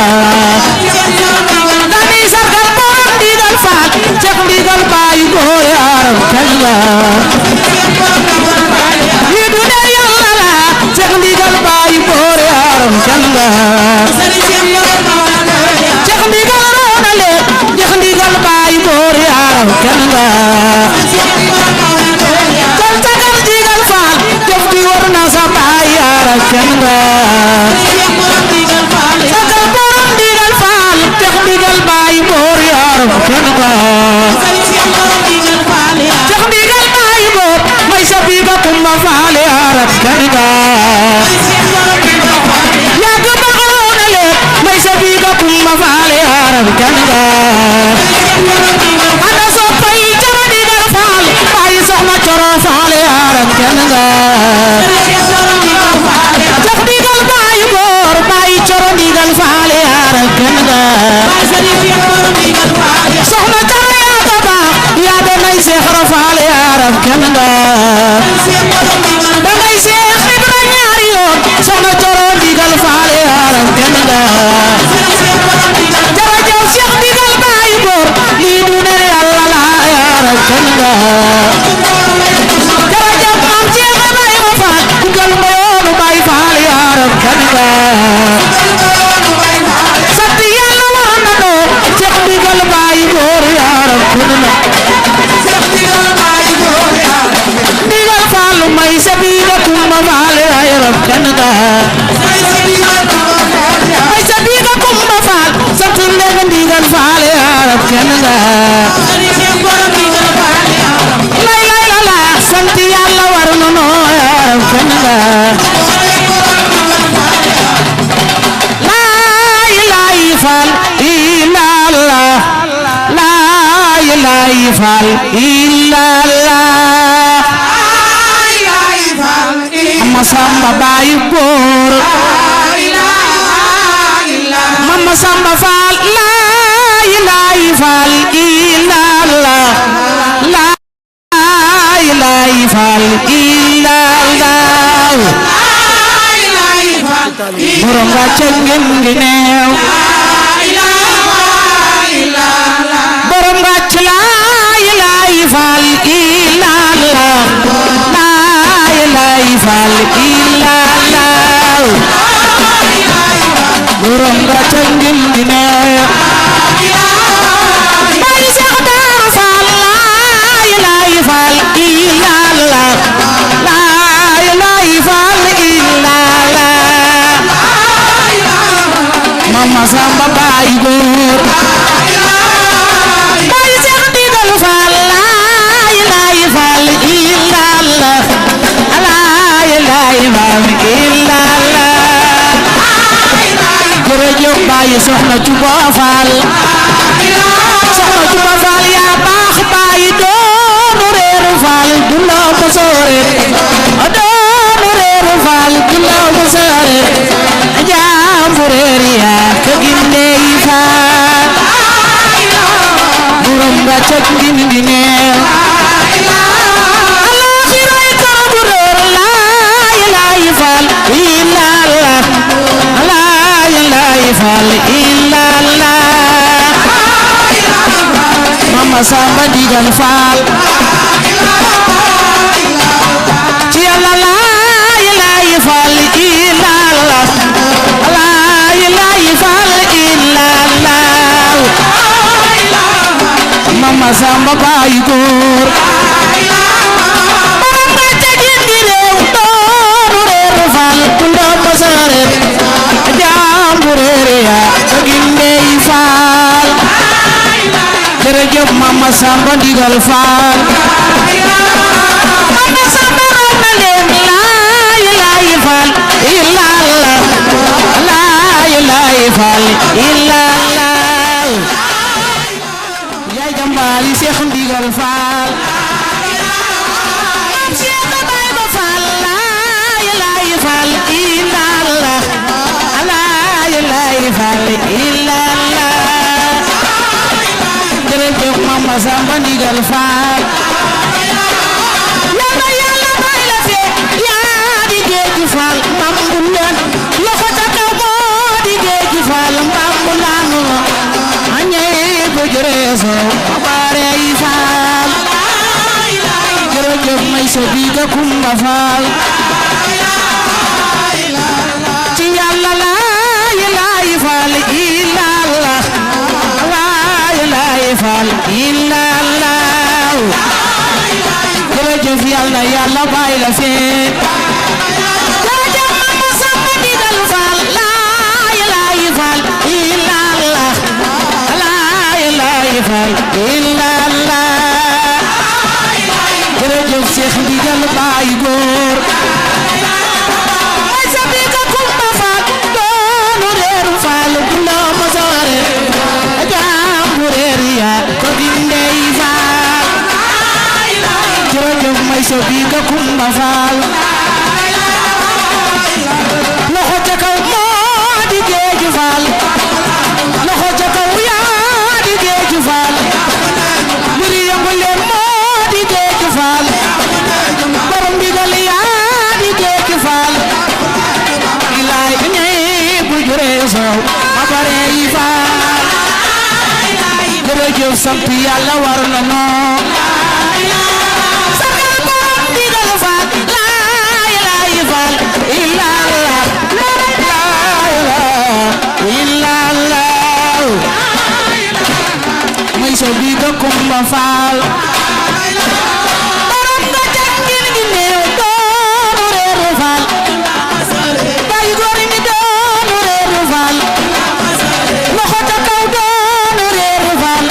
dañuy sargal borom ndigal faal Seex ndigal baay boor yaaram kenn nga lii du ne yàlla la Seex ndigal baay boor yaaram kenn nga Seex ndigal raw na leen Seex ndigal baay boor yaaram kenn nga kon sagal ndigal faal jëf ji war na sa baay yaaram kenn nga sagal borom ndigal faal Seex ndigal baay boor yaaram kenn nga Seex ndigal baay boor may sa biga kumba faal yaaram kenn nga yàgg baxaw na leen may sa biga kumba faal yaaram kenn nga ana soppay Coro ndigal faal baay soxna Coro faal yaaram kenn nga Seex ndigal baay boor baay Coro ndigal faal yaaram kenn nga soxna Coro yaa ba baax yaa doonay Seex Ibra faal yaaram kenn nga dangay Seex Ibra ñaari yoon soxna Coro ndigal faal yaaram kenn nga jërëjëf Seex ndigal baay boor lii du ne yàlla la yaaram kenn nga jërëjëf maam Seex Ibra faal ndigal ma yoonu baay faal yaaram kenn nga sant yàlla war na doo Seex ndigal baay boor yaaram kenn nga ndigal faal may sa biga kumba faal yaaram kenn nga may sa biga kumba faal sant leen ndigal faal yaaram kenn nga lay la la sant yàlla war na noo yaaram kenn nga laa ilaaha faal illallah laa ilaaha faal illallah Mama Samba baay góor Mama Samba faal laa ilaaha faal illallah laa ilaaha faal illallah borom nga ca ngeen ngi neew borom nga ca laa ilaaha faal illallah laa ilaaha faal illallah soxna Cuba Faal soxna Cuba Faal yaa baax bàyyi doonu reeru Faal du la ko soore doonu reeru Faal du la ko soore jaamu reer yaa ka gindey Faal buram nga ca gindi neew alaxiray karabu reer laay laay Faal ilalla laay laay Faal ilalla Mama Samba Ndigal Faal ci Yàlla laay laay Faal ilalla laay laay Faal ilalla Mama Samba baay góor borom nga ca gindi réew doonu reeru Faal tundo basare jaamu reer yaa ca gindey Faal jërëjëf Mama Samba Ndigal Faal Mama Samba raw na leen laay laay Faal ilalla laay laay Faal ilalla yaay jàmbaari Seex Ndigal Faal Seex Baay ba Faal laay laay Faal ilalla laay laay Faal ilalla jërëjëf Mama Samba Ndigal Faal yàlla yàlla may la fee yaa di géeju Faal mbambu leen loxo ca kaw moo di géeju Faal mbambu laanu la añee ko jëreeso bare yi Faal jërëjëf may sa biiga Kumba Faal ci yàlla laay laay Faal ilalla laay laay Faal ilalla jërëjëf yàlla yàlla bàyyi la fee jërëjëf Mama Samba Ndigal Faal laay laay Faal ilalla laay laay Faal ilalla jërëjëf Seex Ndigal baay góor ay sa biiga Kumba Faal doonu reeru Faal du la mosoore jaamu reer yaa ko gindey Faal jërëjëf may sa biiga Kumba Faal loxo ca kaw moo di géeju Faal loxo ca kaw yaa di géeju Faal mbiri yëngu leen moo di géeju Faal borom ndigal yaa di géeju Faal ilaay ñey bu juree soow ma bare yi Faal jërëjëf sant Yàlla war na noo sagal borom ndigal Faal laay laay Faal ilalla ilalla may sa biiga Kumba Faal borom nga jàngil gi néew doonu reeru Faal baay góor mi doonu reeru Faal loxo ca kaw doonu reeru Faal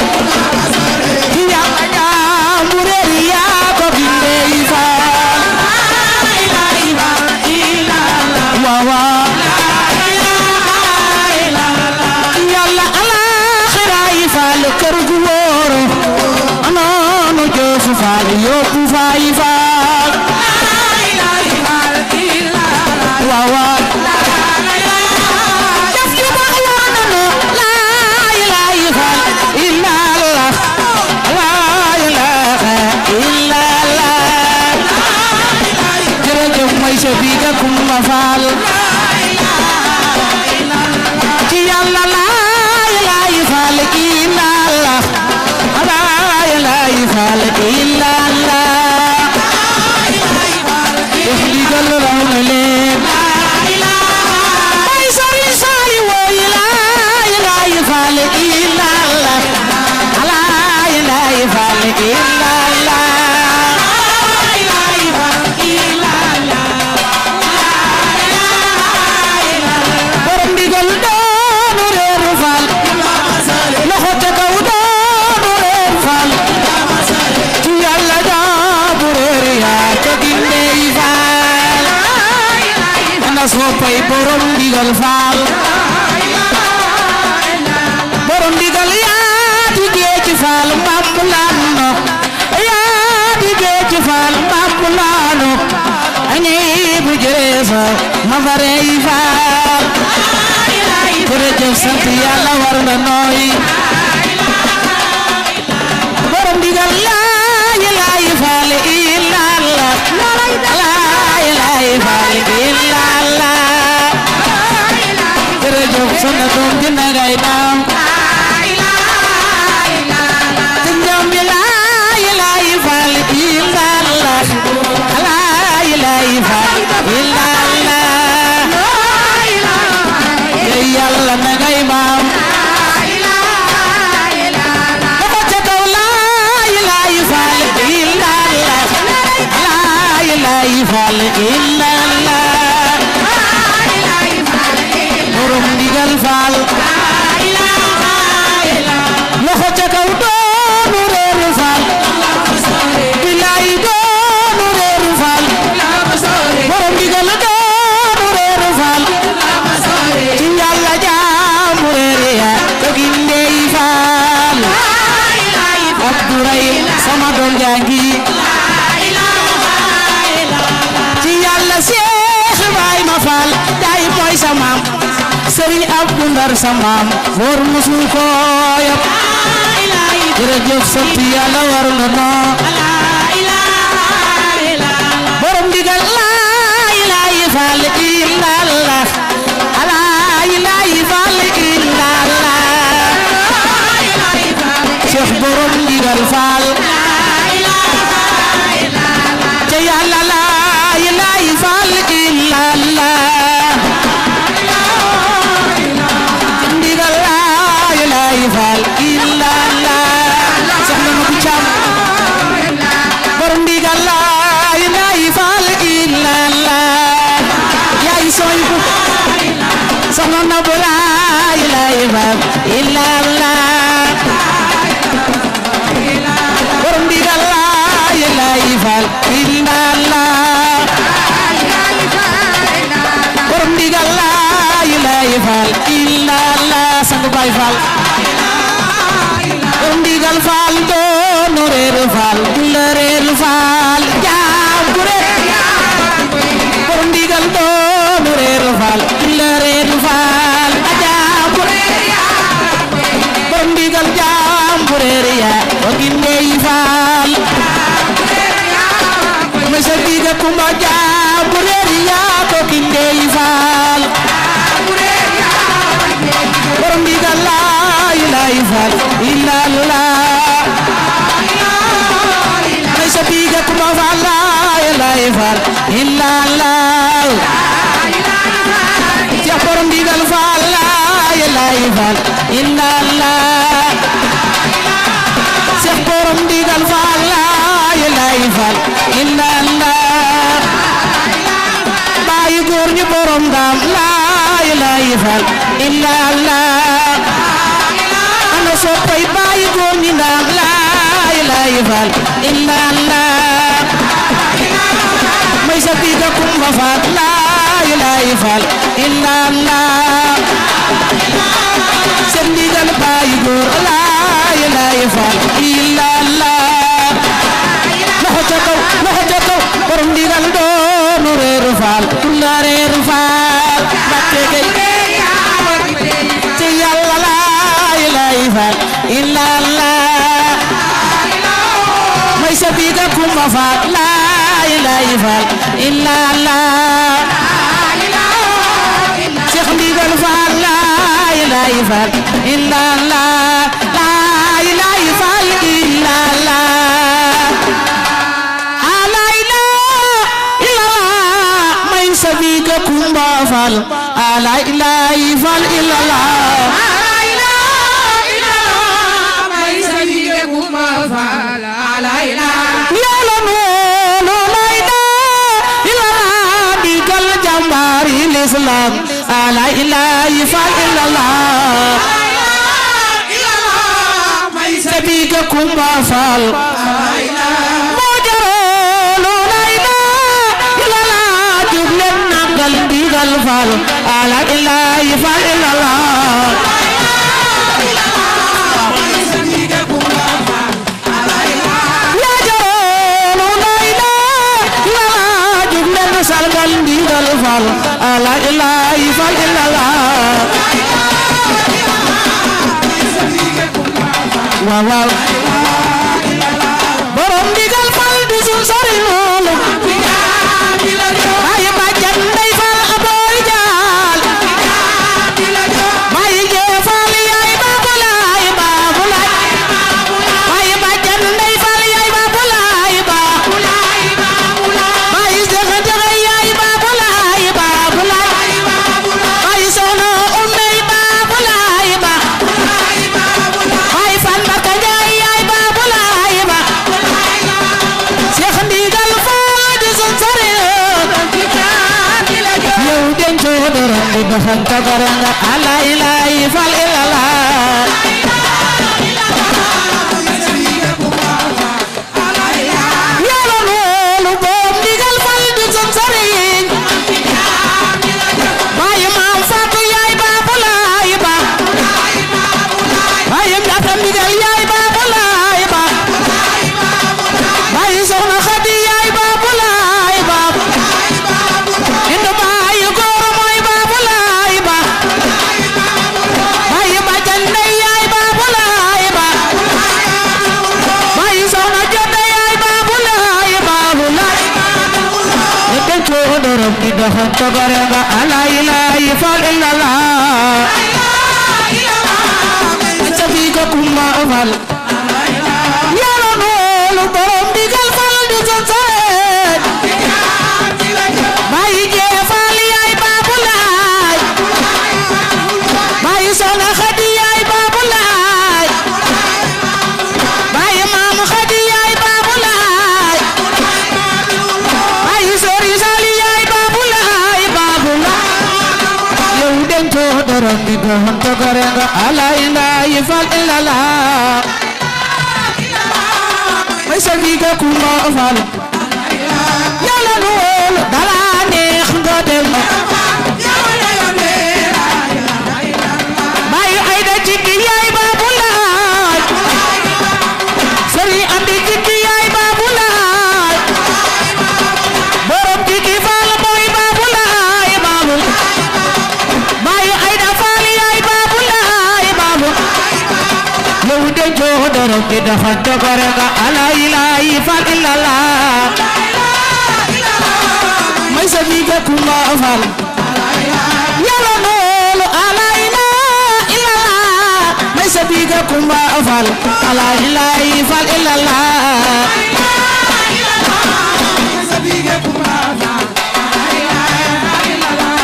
ci Yàlla jaamu reer yaa ko gindey Faal waaw waaw Yàlla alaxiraay Faal kër gu wóor anoonu joofu Faal yóbbu faay Faal waaw waaw def yu baax war nanu laay laay Faal ilalla laay laay ilalla jërëjëf may sa biiga Kumba Faal ci Yàlla laay laay Faal ilalla laay laay Faal ilalla def ndigal raw na leen may sori sori wooy laay laay Faal ilalla laay laay Faal ilalla borom ndigal doonu reeru Faal loxo ca kaw doonu reeru Faal ci Yàlla jaamu reer yaa ca gindey Faal ana soppay borom ndigal Faal rey faal jërëjëf sant yàlla war na nooy borom digal laa ilaaha faal illallah laa ilaaha faal illallah jërëjëf sama doom dina ngay daam te ñoom bi laa ilaaha faal illallah laa ilaaha faal illallah yàlla na ngay maam dafa ca kaw laa ilaaha faal illallah laa ilaaha faal illallah borom ndigal faal loxo ca kaw doonu réeru faal bilaay doonu réeru faal borom ndigal doonu réeru faal ci yàlla jaamu réere ya ko gindey faal Abdoulaye sama doom jangi ci yàlla Seex Ibrahima Faal jaay mooy sa maam Sëriñ Abdu Ndar sa maam góor musul ko yab jërëjëf sant yàlla war na noo borom digal laa ilaaha faal illallah laa ilaaha faal illallah Seex borom digal faal te yàlla laa ilaaha faal illallah ndigal laa ilaaha faal illallah soxna ma bu caam borom ndigal laa ilaaha faal illallah yaay sooy bu soxna na bu laa ilaaha faal illallah borom ndigal laa ilaaha faal illallah borom ndigal laa ilaaha faal illallah sang Baay Faal borom ndigal faal doonu réer faal la réer faal jaam bu réer borom ndigal doonu réer faal la réer faal jaam bu réer borom ndigal jaam bu réer ya ko gindey faal ma sa diga kumba jaam bu réer ya ko gindey faal borom ndigal laa ilaaha faal illallah ma sa diga kumba faal laa ilaaha faal illallah Seex borom ndigal faal laa ilaaha faal illallah Seex borom ndigal faal laa ilaaha faal illallah baayu góor ñu borom daam laa ilaaha faal illallah ana soppay baayu góor ñi daam laa ilaaha faal illallah may sa biga kumba faal laa ilaaha faal illallah seen ndigal baayu góor laa ilaaha faal illallah loxo ca kaw borom ndigal doonu réeru faal tulla réeru faal Mbakke gay ci yàlla laa ilaaha faal illallah may sa biga kumba faal laa ilaaha faal illallah Seex ndigal faal laa ilaaha faal illallah laa ilaaha faal illallah may sa biga kumba faal laa ilaaha faal illallah yàlla noonu lay daa illallah digal jàmbaari l'islam laa ilaaha faal illallah may sa biga kumba faal moo jaroonu lay daa illallah jug leen nangal digal faal laa ilaaha faal illallah la ilaha illallah waaw waaw borom ndigal fal du sul sori loolu ay bàjjan ndey fal aboy jaal may jee fal yaay babulaay may bàjjan ndey fal yaay babulaay may jaxa jaxa yaay babulaay may soxna ummey babulaay may fan bakka njaay yaay babulaay Seex Ndigal Faal di sun sare yow dencoo dara di doxal tagaranga ala ilahi fal illallah yàlla loolu boom Ndigal Faal di sun sare baay maam Faatu yaay babulaay baay Njata Ndigal yaay babulaay baay soxna Xadi yaay babulaay indu baay góor mooy babulaay baay bàjjan ndey yaay babulaay baay soxna Jodda yaay babulaay e dencoo dorop di doxal togore nga ala ilahi fal illallah sabiga kumma fal yàlla noolu borom Ndigal Faal di sun sare baay jee fal yaay babulaay baay soxna Xadi yaay babulaay baay maam Xadi yaay babulaay baay sori sali yaay babulaay yow dencoo dorop di doxal togore nga ala ilahi fal illallah may sabiga kumba fal yàlla loolu dala neex nga dem baay ayda jiggi yaay babulaay sëriñ Amdi jiggi yaay babulaay borom jiggi fal mooy babulaay baay ayda fal yaay babulaay yow dencoo dorop di doxal togore nga ala ilahi fal illallah may sabiga kumba fal yàlla noolu ala ilaha illallah may sabiga kumba fal ala ilahi fal illallah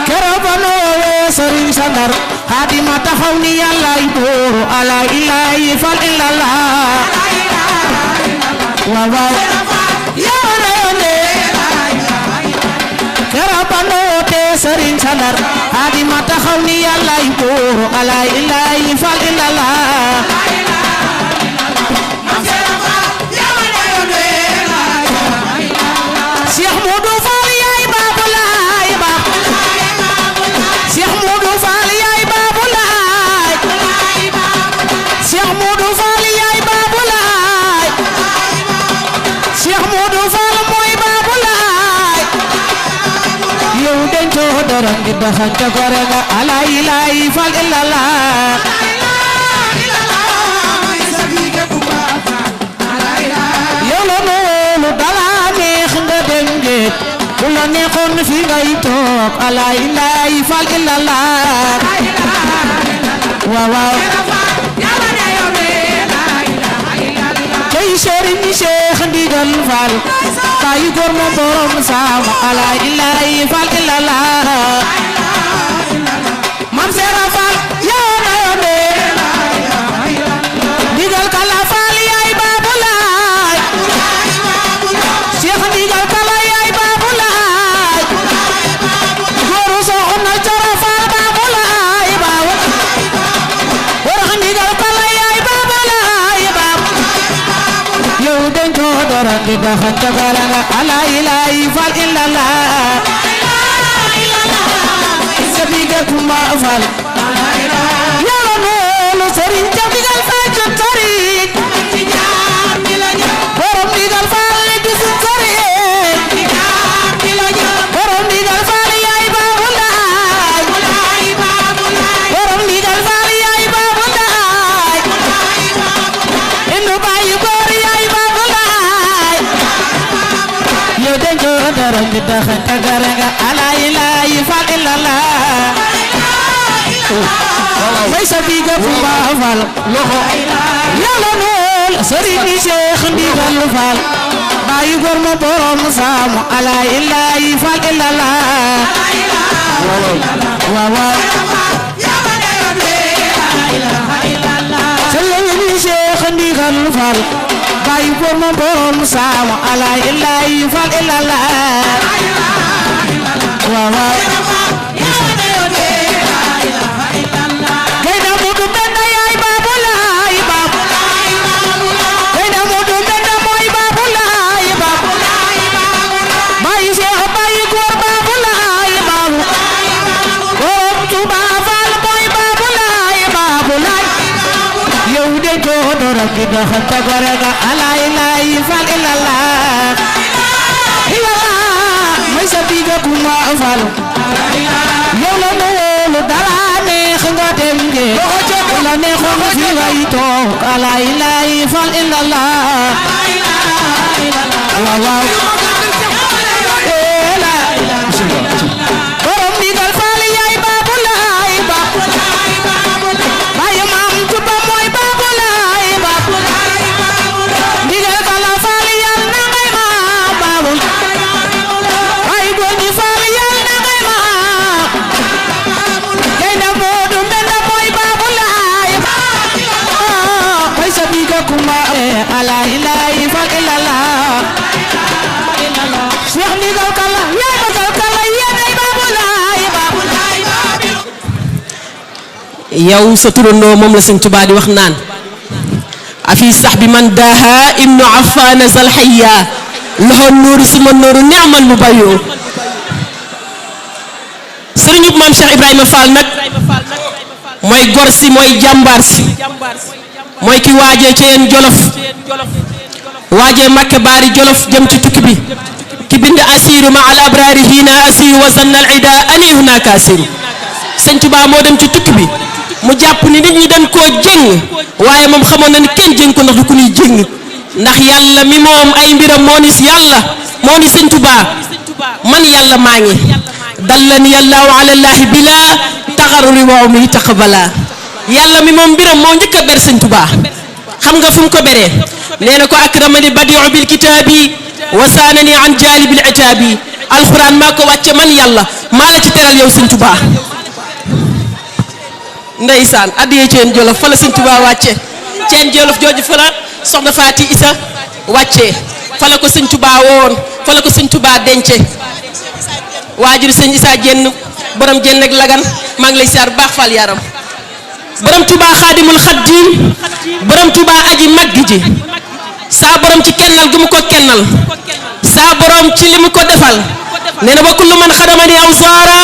kero ba noowe sëriñ Sandar Xaadima taxaw ni yàlla yi booru ala ilahi fal illallah waaw waaw kero ba noote sëriñ Sandar Xaadima taxaw ni yàlla yi booru ala ilahi fal illallah Cheikh Modou Fall yaay babulaay Cheikh Modou Fall yaay babulaay Cheikh Modou Fall yaay babulaay Cheikh Modou Fall mooy babulaay yow dencoo dorop di doxal togore nga ala ilahi fal illallah yow la noonu dala neex nga dem géej bu la neexoon fi ngay toog ala ilahi fal illallah waaw waaw cey sëriñ Cheikh Ndigal Faal baay góor ma borom saama ala ilahi fal illallah mam Seera Faal yow na yone Ndigal Kala Faal yaay babulaay Cheikh Ndigal Kala yaay babulaay góoru soxna Coro Faal babulaay warax Ndigal Kala yaay babulaay yow dencoo dara di doxal togore nga ala ilahi fal illallah sabiga kumba fal yàlla noolu sëriñ Cheikh Ndigal Faal jot sëriñ borom Ndigal Faal di sun sëriñ borom Ndigal Faal yaay babulaay may sa biga Touba Fall loxo yàlla nool Serigne Cheikh Ndigal Fall bàyyi góor ma borom saamu ala ilahi Fall illallah waaw waaw Serigne Cheikh Ndigal Fall bàyyi góor ma borom saamu ala ilahi Fall illallah waaw waaw kita kata gorega ala ilahi Fall illallah illallah may sa biga kuma Fall yow la lu dara neex nga dem ge la neexoon nga fi ngay toog ala ilahi Fall illallah waaw borom ndigal Fall yaay Babu Laay baay maam Tuba mooy Babu Laay ndigal Kala Fall yal na ngay ma Babu ay góor Fall yal na ngay ma Gaynde Moodu Mbenda mooy Babu Laay ay sa biga kuma ala ilahi Fall illallah Cheikh ndigal Kala yaay magal Kala yéenay Babu Laay yow sa turandoo moom la Sëñ Tuubaa di wax naan afi sax bi man daaha ibnu Affan zal hayya loxo nuuru suma nuuru ni'mal mu bayoo sëriñub maam Cheikh Ibrahima Fall nag mooy gor si mooy jàmbaar si mooy ki waajee ci yeen Jolof waajee Makke Baari Jolof jëm ci tukki bi ki bind asiru ma al abrari hina asiru wa zanna al ida ani hunaka asiru Sëñ Tuubaa moo dem ci tukki bi mu jàpp ni nit ñi dañ koo jëng waaye moom xamoon na ni kenn jëng ko ndax du ko ñuy jëng ndax yàlla mi moom ay mbiram moo ni yàlla moo ni Sëñ Tuubaa man yàlla maa ngi dallani yàllaahu ala llaahi bila taxaruri waaw mi taqabala yàlla mi moom mbiram moo njëkk a ber Sëñ Tuubaa xam nga fu mu ko beree nee na ko akramani badiu bil kitaabi wa saanani an jaalibil itaabi alxuraan maa ko wàcce man yàlla maa la ci teral yow Sëñ Tuubaa ndeysaan addiyee Ceen Jolof fa la Sëñ Tuubaa wàcce Ceen Jolof jooju fa la soxna Faati Isa wàcce fa la ko Sëñ Tuubaa woon fa la ko Sëñ Tuubaa dence waajur Sëñ Isa Jenn borom Jenn ak Lagan maa ngi lay siyaar bu baax Fall yaram borom Tuubaa Xaadimul Xaadim borom Tuubaa aji maggi ji saa borom ci kennal gu mu ko kennal saa borom ci li mu ko defal nee na wa kullu man xadamani aw zaara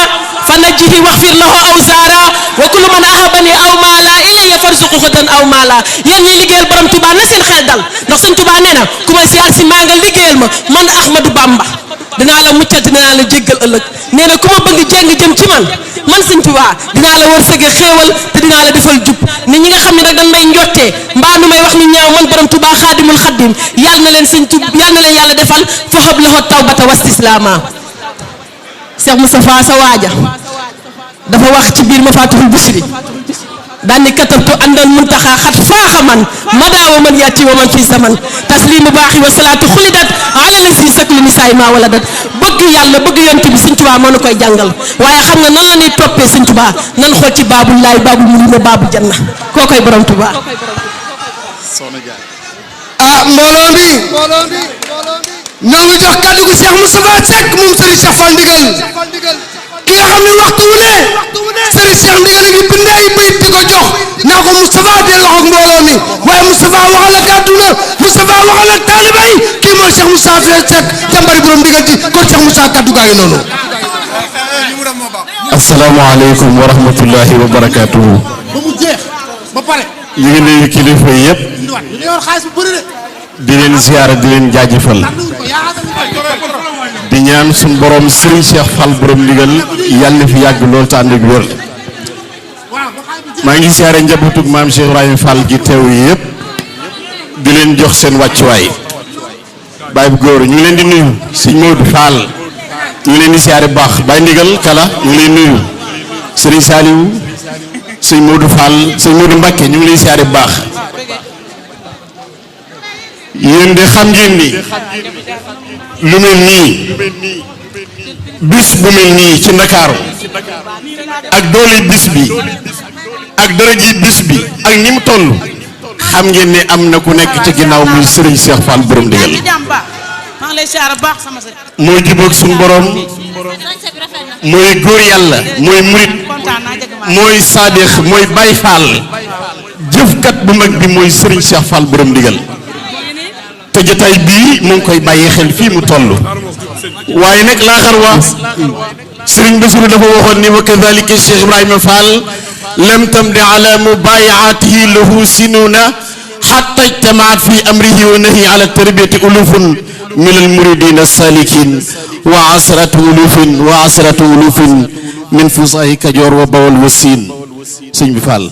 fa najjihi waxfir lahu aw zaara wa kullu man ahabani aw maala ilayya farzuqu xudan aw maala yéen ñi liggéeyal borom Touba na seen xel dal ndax Sëñ Touba nee na ku ma siyaar si maa nga liggéeyal ma man Ahmadou Bamba dinaa la muccal dinaa la jéggal ëllëg nee na ku ma bëgg jéng jëm ci man Sëñ Touba dinaa la wërsëge xéewal te dinaa la defal jub nit ñi nga xam ne nag dañ may njottee mbaa nu may wax ni ñaaw man borom Touba Xaadimul Xaadim yàlla na leen Sëñ Touba yàlla na leen yàlla defal fahab lahu tawbata wastislaama Cheikh Moustapha sa waaja dafa wax ci biir Mafatihul Bichri daan ni katabtu andan muntaxa xat faaxa man madaawa man yaati wa man fi zaman taslimu baaxi wa salaatu xulidat ala la si saklu nisaay ma wala dat bëgg yàlla bëgg yonent bi Sëñ Tuubaa moo na koy jàngal waaye xam nga nan la ñuy toppee Sëñ Tuubaa nan xool ci baabul laay baabul murina baabul janna koo koy borom Tuubaa mbooloo mi ñoo ngi jox kàddu gi Cheikh Moustapha Seck moom Serigne Cheikh Fall Ndigal ki nga xam ne waxtu wu ne Serigne Cheikh Ndigal a ngi bind ay bayit di ko jox naa ko Moustapha del wax ak mbooloo mi waaye Moustapha waxal ak àdduna Moustapha waxal ak taaliba yi kii mooy Cheikh Moustapha Seck jàmbari borom ndigal ji kon Cheikh Moustapha kàddu gaa ngi noonu. asalaamaaleykum wa rahmatullahi wa barakaatuhu. ba mu jeex ba pare. ñu ngi nuyu kilifa yëpp. di leen ziyaara di leen jaajëfal. di ñaan suñu borom Serigne Cheikh Fall borom ndigal yàlla na fi yàgg lool te ànd ak wér. maa ngi ziyaare njabootug maam Cheikh Ibrahima Fall gi teew yëpp. di leen jox seen wàccuwaay. baay bu góor ñu ngi leen di nuyu sëñ Modou Fall. ñu ngi leen di ziyaare bu baax baay ndigal kala ñu ngi leen nuyu Serigne Saliou sëñ Modou Fall sëñ Modou Mbacke ñu ngi lay siyaare bu baax yéen de xam ngeen ni lu mel nii bis bu mel nii ci Ndakaaru ak doole bis bi ak daraji bis bi ak ni mu toll xam ngeen ne am na ku nekk ci ginnaaw muy Serigne Cheikh Fall borom ndigal mooy jubóog suñu borom mooy góor yàlla mooy murit mooy saadix mooy Baye Fall jëfkat bu mag bi mooy Serigne Cheikh Fall borom ndigal te jotaay bii mu ngi koy bàyyi xel fii mu toll waaye nag laaxar waa Serigne Bassirou dafa waxoon ni wa kadhalika Cheikh Ibrahima Fall lam tamdi ala mubayaatihi lahu sinuna hatta ijtamaat fi amrihi wa nahi ala tarbiyati ulufun min al muridina salikin wa asratu ulufin min fusahi Kajoor wa Bawol wa Siin sëñ bi Fall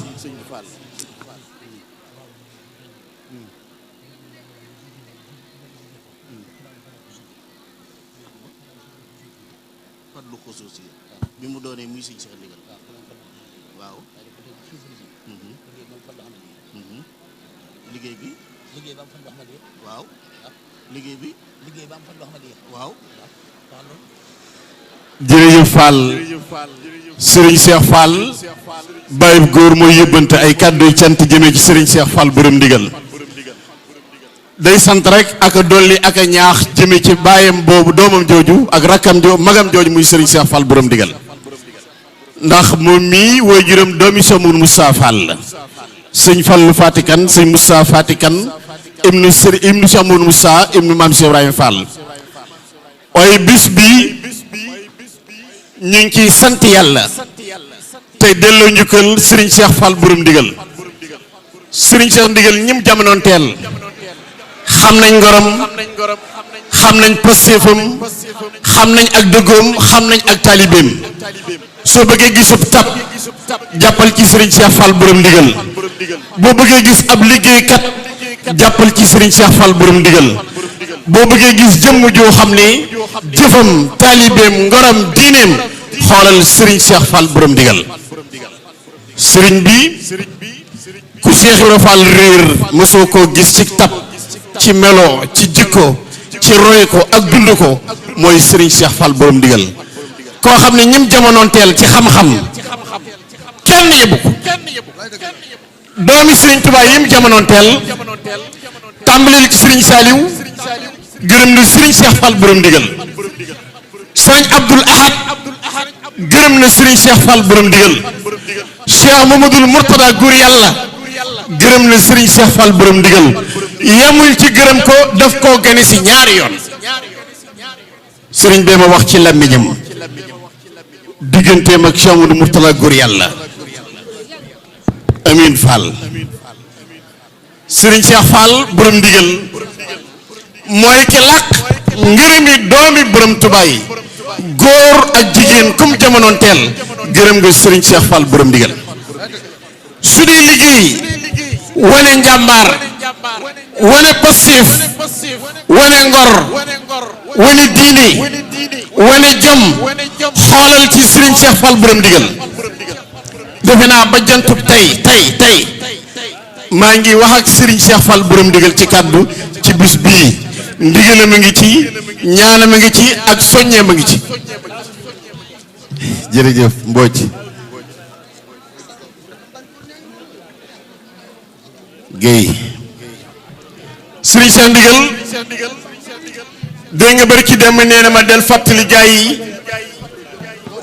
bi mu doonee muy sëñ Cheikh Ndigal waaw liggéey bi ba am fan wax ma di waaw liggéey ba am fan wax ma di waaw jërëjëf Fall Serigne Cheikh Fall Baye góor mooy yëbbante ay kàddu cant jëmee ci Serigne Cheikh Fall borom ndigal day sant rek ak a dolli ak a ñaax jëmee ci baayam boobu doomam jooju ak rakkam magam jooju muy Serigne Cheikh Fall borom ndigal ndax moom mii waajuram doomi Somour Moussa Fall la sëñ Fallu Fatikan sëñ Moussa Fatikan ibnu Somour Moussa ibnu Maam Cheikh Ibrahima Fall waaye bis bi ñu ngi ciy sant yàlla tey delloo njukkal Serigne Cheikh Fall borom ndigal Serigne Cheikh ndigal ñim jamonoon teel xam nañ ngorom xam nañ pastéefam xam nañ ak dëggoom xam nañ ak taalibeem soo bëggee gisub tab jàppal ci Serigne Cheikh Fall borom ndigal boo bëggee gis ab liggéeykat jàppal ci Serigne Cheikh Fall borom ndigal boo bëggee gis jëmm joo xam ne jëfam taalibeem ngoram diineem xoolal Serigne Cheikh Fall borom ndigal Serigne bi ku Cheikh Ibra Fall réer mosoo koo gis ci tab ci melo ci jikko ci roy ko ak dund ko mooy Serigne Cheikh Fall borom ndigal koo xam ne ñim jamonoon teel ci xam-xam kenn yëbu ko doomi Serigne Touba yim jamonoon teel tàmbaleel ci Serigne Saliou gërëm na Serigne Cheikh Fall borom ndigal Serigne Abdoul Ahad gërëm na Serigne Cheikh Fall borom ndigal Cheikh Mamadou Mourtada góor yàlla gërëm na Serigne Cheikh Fall borom ndigal yamul ci gërëm ko daf koo gane si ñaari yoon Serigne bee ma wax ci làmmiñam digganteem ak Cheikh Mamadou Mourtada góor yàlla Amin Fall Serigne Cheikh Fall borom ndigal mooy ki làq ngërëmi doomi borom Tuubaa yi góor ak jigéen comme jamonoon teel gërëm nga Serigne Cheikh Fall borom ndigal su dee liggéey wane njàmbaar wane pastéef wane ngor wane diine wane jom xoolal ci Serigne Cheikh Fall borom ndigal defe naa ba jantub tey maa ngi wax ak Serigne Cheikh Fall borom ndigal ci kàddu ci bis bii ndigalam a ngi ci ñaanam a ngi ci ak soññeem a ngi ci jërëjëf Mbodj Guèye Serigne Cheikh ndigal dégg nga bari ci dem nee na ma del fàttali gaa yi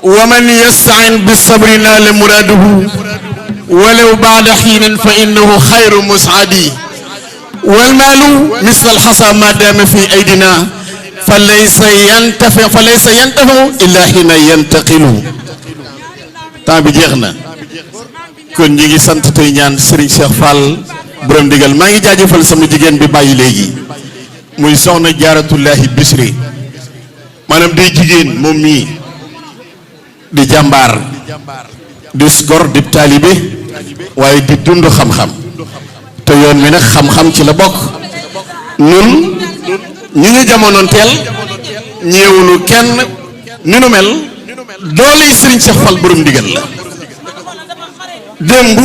wa man yastain bi sabri naala muraaduhu walaw baada xiinin fa innahu xayru musaadi wal maalu misla alxasa ma daama fi aydina fa laysa yantafa illa xiina yantaqilu temps bi jeex na kon ñi ngi sant tey ñaan Serigne Cheikh Fall borom ndigal maa ngi jaajëfal sama jigéen bi bàyyi léegi muy soxna jaaratullahi Bisri maanaam day jigéen moom mii di jàmbaar di gor di taalibe waaye di dund xam-xam te yoon wi nag xam-xam ci la bokk nun ñi ñu jamonoon teel ñeewunu kenn ni nu mel doole Serigne Cheikh Fall borom ndigal la démb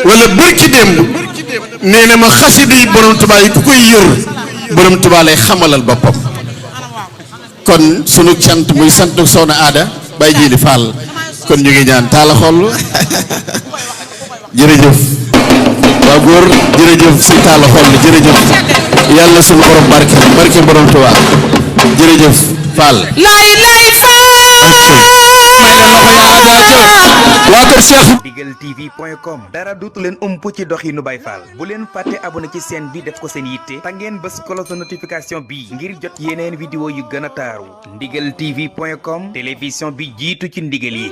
wala bërki démb nee na ma xasida yi borom Tuubaa yi ku koy yër borom Tuubaa lay xamalal boppam kon sunu sant muy santu soxna Aada Baye Jili Fall kon ñu ngi ñaan taala xool jërëjëf waa góor jërëjëf si taala xool jërëjëf yàlla sunu borom barke borom Tuubaa jërëjëf Fall waa kër Cheikh Ndigal TV.com dara duutu leen ump ci doxinu Baye Fall bu leen fàtte abonné ci chaîne bi def ko seen yitte ta ngeen bës cloche de notification bi ngir jot yeneen vidéo yu gën a taaru Ndigal TV.com télévision bi jiitu ci ndigal yi